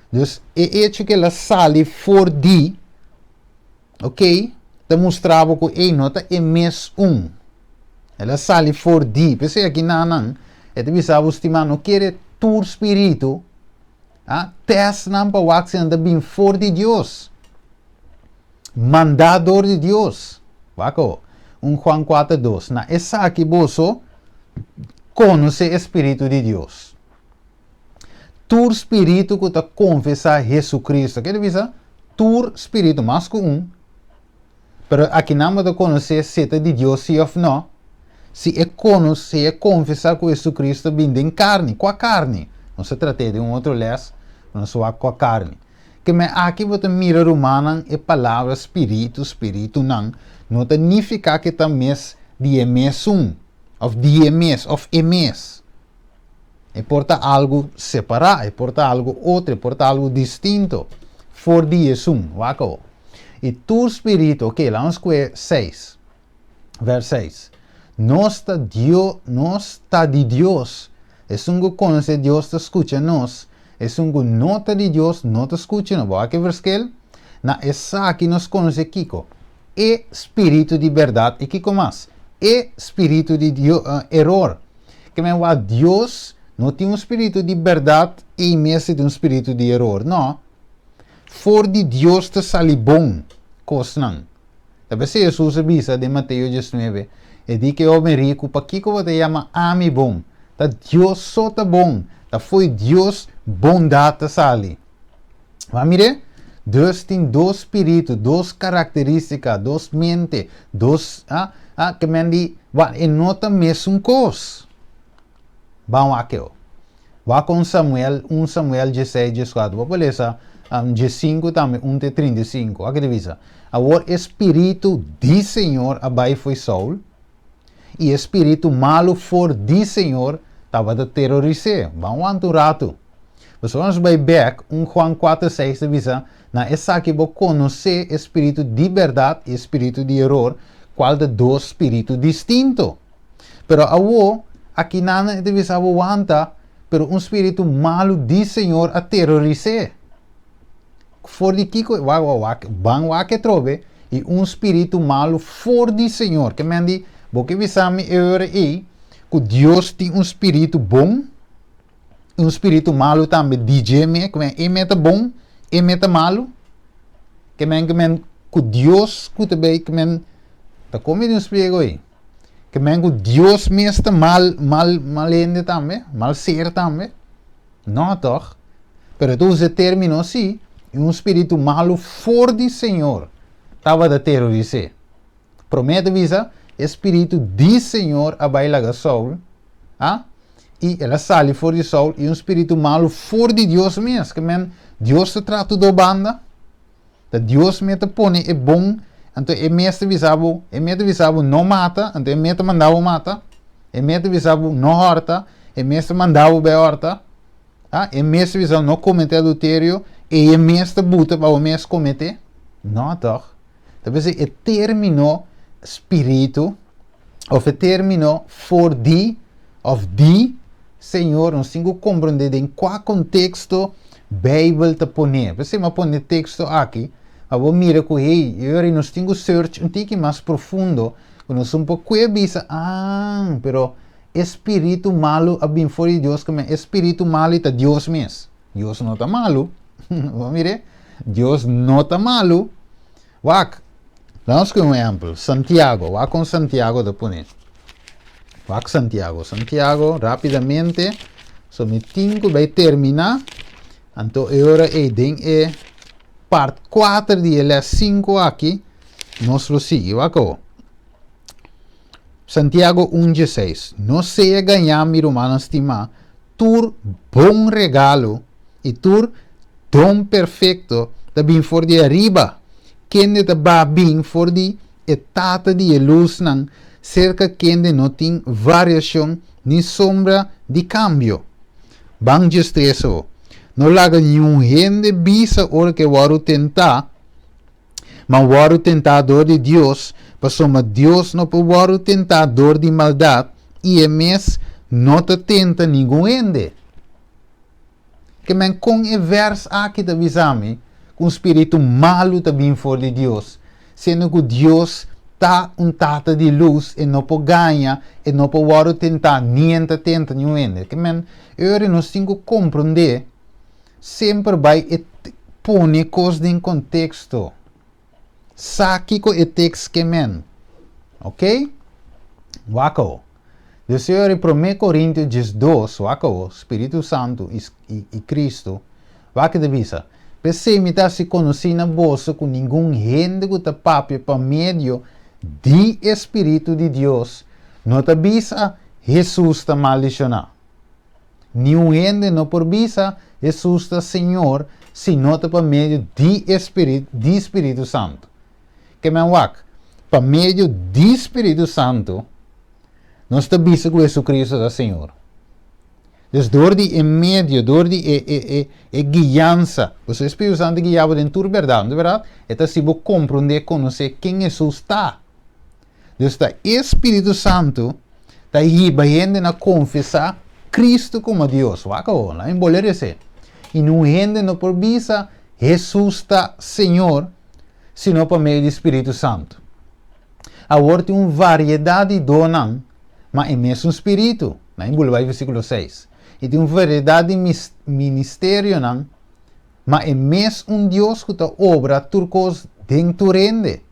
Dus e echo ku el a sali for di, ok, ta mustra bo ku e no ta e mes un. El a sali for di. P'esei aki nan e ta bisa bo, stimá, no kere tur spiritu, ah, tèst nan pa wak si nan ta bin for di Dios. Mandá dor di Dios. Wak awor. 1 Juan 4, 2. Na esaki boso konosé e spiritu di Dios. Tur spiritu ku ta konfesá Jesucristo. Ke ta bisa? Tur spiritu, mas ku un. Pero akinan bo ta konosé si e ta di Dios sí òf nò. Si e konosé, si e konfesá ku Jesucristo a bini den karni. Kua karni? Nos a trat'é den un otro lès, nos a wak kua karni. Ke men aki bo ta mira rumannan e palabra spiritu, spiritunan, no ta nifiká ke ta mes di e mesun, òf di e mes, òf e mes. E por ta algu separá, e por ta algu otro, e por ta algu distinto for di esun. Wak awor. I tur spiritu, oke, laga nos kue seis, vers seis. Nos ta Dio, nos ta di Dios. Esun ku konosé Dios ta skucha nos, esun ku no ta di Dios no ta skucha nos. Bo wak e verskel? Na esaki nos konosé kiko? E spiritu di bèrdat i kiko mas? E spiritu di dio, eror. Ke men wak Dios no tin un spiritu di bèrdat i mester tin un spiritu di eror. No. For di Dios ta sali bon kosnan. Ta p'esei Hesus a bisa den Mateo diesnuebe, E di ku e hoben riku, Pakiko bo ta yama ami bon? Ta Dios so ta bon. Ta fo'i Dios bondat ta sali. Bo a mir'é? Dios tin dos spiritu, dos karakterístika, dos mente, dos, ah, ah, ke men di, wak, e no ta mesun kos. Ban wak eo. Wak kon Samuel, un Samuel dieseis, dieskuater. Bo por lesa diesinku tambe, un te 35. Wak ke ta bisa. Awor e spiritu di Señor a bai fo'i Saul, i e spiritu malu for di Señor tabata teroris'é. Ban wanta un ratu. Pasobra nos bai bek, un Juan kuater seis ta bisa, Na esaki bo konosé e spiritu di bèrdat i e spiritu di eror, kual ta dos spiritu distinto. Pero awo, akinan e ta bisa bo wanta, pero un spiritu malu di Señor a teroris'é. For di kiko? Wak, wak, wak, ban wak atrobe, i un spiritu malu for di Señor. Ke men di, bo ke bisa mi e ora ei ku Dios tin un spiritu bon? Un spiritu malu tambe di dje me, ku men e me ta bon, e me ta malu. Ke men ke men ku Dios ku ta bei, ke men ta komi di un spliego ei. Ke men ku Dios mes ta mal, mal, mal hende tambe, mal ser tambe. No tòg? Pero e ta usa e término si, i un spiritu malu for di Señor tabata teroris'é. Promé ta bisa, E spiritu di Señor a bai laga Saul, a i el a sali for di Saul, i un spiritu malu for di Dios mes. Ke men, Dios ta traha tur dos banda. Ta Dios mes ta pone e bon, anto e mes ta bisa bo, e mes ta bisa bo no mata, anto e mes ta manda bo mata. E mes ta bisa bo no hòrta, e mes ta manda bo bai hòrta. A e mes ta bisa bo no kometé adulterio, i e mes ta buta pa bo mes kometé. No, tòg? Ta p'esei e término spiritu òf e término for di òf di Señor nos tin ku komprondé den kua konteksto Beibel ta pon'é. P'esei mi a pone e teksto aki pa bo mira ku hey, e ora nos tin ku search un tiki mas profundo ku nos un por kue bisa, ah, pero e spiritu malu a bin for di Dios, ku e spiritu malu ta Dios mes. Dios no ta malu. Bo mir'é? Dios no ta malu. Wak, laga nos kohe un ehèmpel. Santiago, wak kon Santiago ta pone. Wak Santiago. Santiago, rápidamente, so mi tin ku bai terminá. Anto e ora ei den e part kuater di e lès sinku aki, nos lo sigui. Wak awor. Santiago un dieseis, No sea gañá, mi rumannan stimá, tur bon regalo i tur don perfekto ta bin for di ariba, kende ta ba bin for di e Tata di e lusnan, serka kende no tin variashon ni sombra di kambio. Ban djestres o. No laga niun hende bisa ora ku e wòrdu tentá, ma wòrdu tentá dor di Dios, pasobra Dios no por wòrdu tentá dor di maldat. I e mes no ta tenta ningun hende. Ke men kon e vers aki ta bisa mi ku un spiritu malu ta bin for di Dios, siendo ku Dios ta un Tata di lus, e no por gaña, e no por wòrdu tentá, ni e ta tenta niun hende. Ke men e ora nos tin ku komprondé semper bai e pone kos den konteksto. Sa kiko e tekst ke men. Ok? Wak awo. Dus e ora Promé Korintio 12, wak awo, Spiritu Santu i, i, i Kristu, wak e ta bisa, P'esei mi ta hasi konosí na boso ku ningun hende ku ta papia pa medio di e Spiritu di Dios no ta bisa, Hesus ta maldishoná. Niun hende no por bisa, Hesus ta Señor, si no ta pa medio di e Spiritu, di Spiritu Santu. Ke men wak, pa medio di Spiritu Santu, nos ta bisa ku Hesukristu ta Señor. Dus dor di e medio, dor di e, e, e, e guiansa, pasobra e Spiritu Santu ta guia bo den tur bèrdat, no ta bèrdat? E ta hasi bo komprondé, konosé ken Hesus ta. Dus ta e Spiritu Santu ta hiba hende na konfesá Kristu komo Dios. Wak awor, laat mi bolbe resé. I nun hende no por bisa Hesus ta Señor sino pa medio di Spiritu Santu. Awor tin un variedat di donnan, ma e mesun Spiritu. Laat mi bolbe bai versíkulo seis. I tin un variedat di ministerionan, Ma e mes un Dios ku ta obra tur kos den tur hende.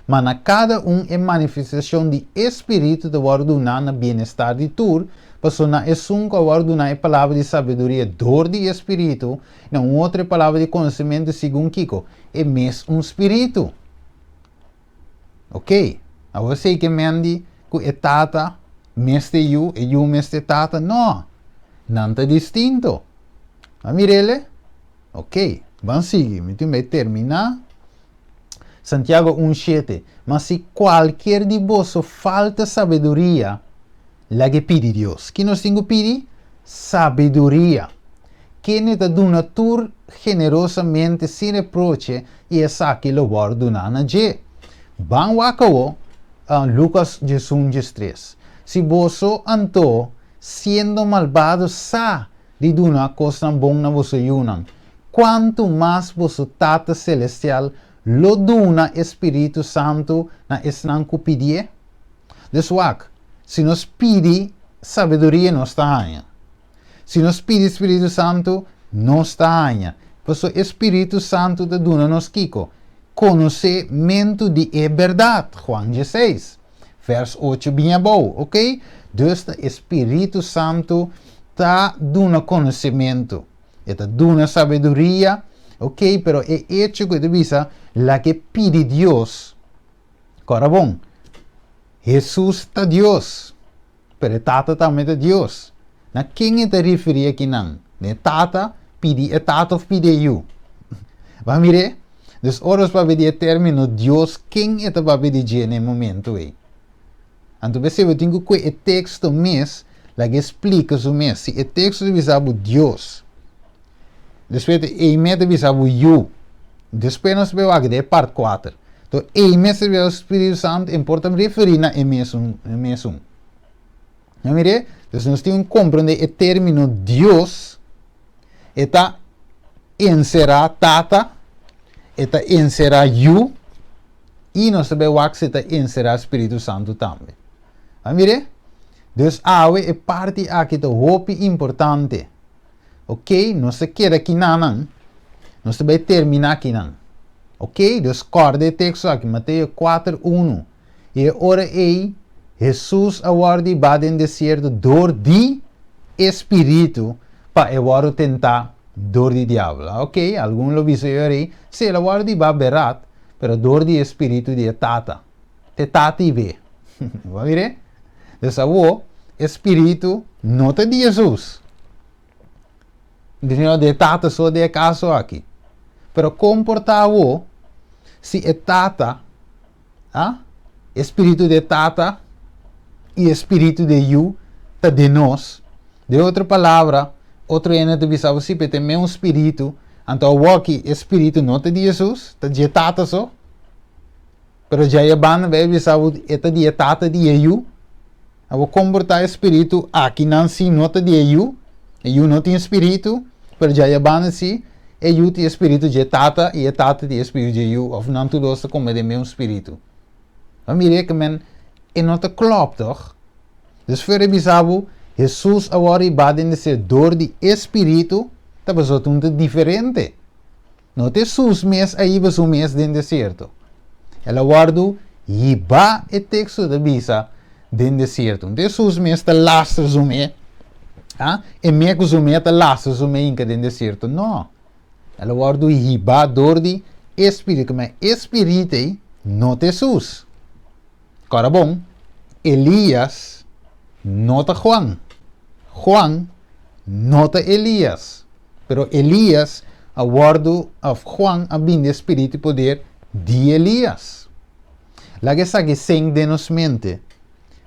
Ma na kada un e manifestashon di e Spiritu ta wòrdu duná na bienestar di tur, pasobra na esun ku a wòrdu duná e palabra di sabiduria dor di e Spiritu, na un otro e palabra di konosementu segun kiko? E mes un Spiritu. Oké, awor esei ke men di ku e Tata mester e Yu, e Yu mester e Tata? No! Nan ta distinto. A mir'el? Ok, ban sigui, mi tin bai terminá. Santiago 1:7, Ma si kualkier di boso falta sabiduria, lag'e pidi Dios. Ki nos tin ku pidi? Sabiduria. Kende ta duna tur generosamente sin reproche, i esaki lo wòrdu duná na dje. Ban wak awo, Lukas 11:13. Si boso anto, siendo malbado, sa di duna kosnan bon na boso yunan, kuantu mas boso Tata Selestial lo duna e Spiritu Santu na esnan ku pidié? Dus wak, si nos pidi sabiduria nos ta haña. Si nos pidi Spiritu Santu, nos ta haña. Pasobra e Spiritu Santu ta duna nos kiko? Konosementu di e bèrdat, Juan 16. Vers 8 bin abou, ok? Dus ta e Spiritu Santu ta duna konosementu, e ta duna sabiduria, ok? Pero e echo ku e ta bisa, laga e pidi Dios. Kòrda bon, Hesus ta Dios, pero e Tata tambe ta Dios. Na ken e ta referí akinan? Na e Tata? Pidi e Tata òf pidi e Yu? Bo a mir'é? Dus ora nos papia di e término Dios, ken e ta papia di dje na e momentu ei? Anto p'esei bo tin ku kue e teksto mes, laga e splika su mes. Si e teksto ta bisa bo Dios, despues ta ei mes ta bisa bo Yu. Despues nos ta bai wak den e part kuater. Anto ei mes ta bisa bo Spiritu Santu, e por ta referí na e mesun, e mesun. No mir'é? Dus nos tin ku komprendé e término Dios, e ta enserá Tata, e ta enserá Yu, i nos ta bai wak si e ta enserá Spiritu Santu tambe. A mir'é? Dus awe e parti aki ta hopi importante. Ok, nos ta keda kinanan, nos ta bai terminá kinan. Ok, dus kòrda e teksto aki, Mateo 4, 1. I e ora ei, Hesus a wòrdu hibá den desierto dor di e Spiritu pa e wòrdu tentá dor di diabel. Ok, algun lo bisa e ora ei, sí, el a wòrdu hibá berat, pero dor di e Spiritu di e Tata. T'e Tata hib'é. Bo a mir'é? Dus awor, e Spiritu no ta di Hesus. Di e Tata so den e kaso aki. Pero kon por ta awor si e Tata A? E spiritu di e Tata i e spiritu di e Yu ta den nos. Den otro palabra, otro hende ta bisa bo, si, pero ta e mesun spiritu. Anto awoki e spiritu no ta di Hesus, ta di e Tata so. Pero djai e banda bai bisa bo, e ta di e Tata di e Yu. Awor kon por ta e spiritu akinan si no ta di e yu, e yu no tin spiritu, pero djaya banda si e yu tin e spiritu dje tata i e tata tin e spiritu dje yu, òf nan tur dos ta kome den mesun spiritu. Bo mira ke men e no ta klòp tòg? Dus fuera bisa bo, Hesus a wòrdu hibá den desierto dor di e spiritu, ta pasobra ta un ta diferente. No ta Hesus mes a hiba su mes den desierto. El a wòrdu hibá, e teksto ta bisa, den desierto. No ta Hesus mes ta lastra su me, ah, e me ku su me ta lastra su me hinka den desierto. No. El a wòrdu hibá dor di e spiritu. Ma e spiritu ei no ta Hesus. Kòrda bon, Elías no ta Juan. Juan no ta Elías. Pero Elías a wòrdu, òf Juan a bini den spiritu i poder di Elías. Laga esaki sink den nos mente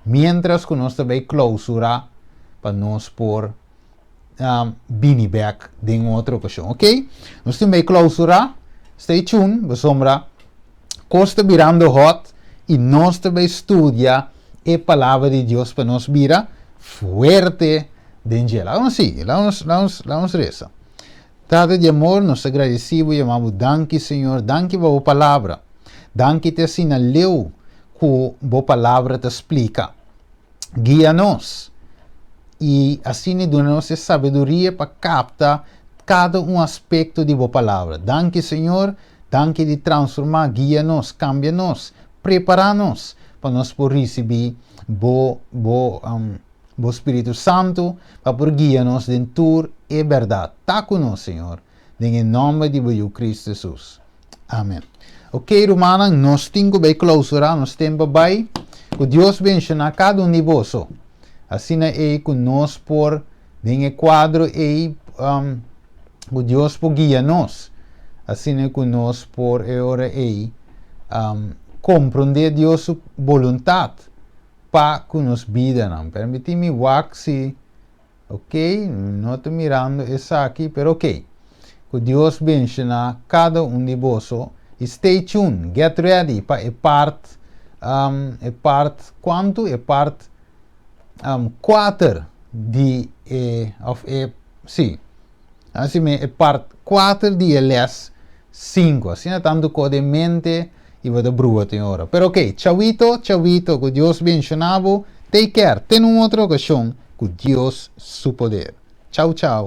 miéntras ku nos ta bai klousurá pa nos por bini bèk den un otro okashon. Oké, nos tin bai klousurá. Stay tuned, pasobra kos ta birando hot i nos ta bai studia e Palabra di Dios pa nos bira fuerte den dje. Laga nos sigui, laga nos, laga nos, laga nos resa. Tata di amor, nos ta gradisí bo, yama bo danki, Señor, danki pa bo Palabra. Danki te asina leu ku bo Palabra ta splika. Guia nos i asina duna nos e sabiduria pa kapta kada un aspekto di bo Palabra. Danki, Señor, danki di transformá, guia nos, kambia nos, prepará nos pa nos por risibí bo, bo, bo Spiritu Santu pa por guia nos den tur e bèrdat. Ta ku nos, Señor, den e nòmber di bo Yu Kristu Hesus. Amen. Ok, rumannan, nos tin ku bai klousurá, nos tempu a bai. Ku Dios benshoná kada un di boso. Asina ei ku nos por, den e kuadro ei, ku Dios por guia nos. Asina ku nos por e ora ei komprondé Dios su boluntat pa ku nos bidanan. Permití mi wak si, ok, no ta mirando esaki, pero ok. Ku Dios benshoná kada un di boso i stay tuned, get ready pa e part, e part kuantu? E part 4 di e, òf e, sí, asina mi e part 4 di e les 5. Asina tantu kos den mente i bo ta brua tin ora. Pero ok, chawito, chawito, ku Dios benshoná bo. Take care, te na un otro okashon ku Dios su poder. Chau chau.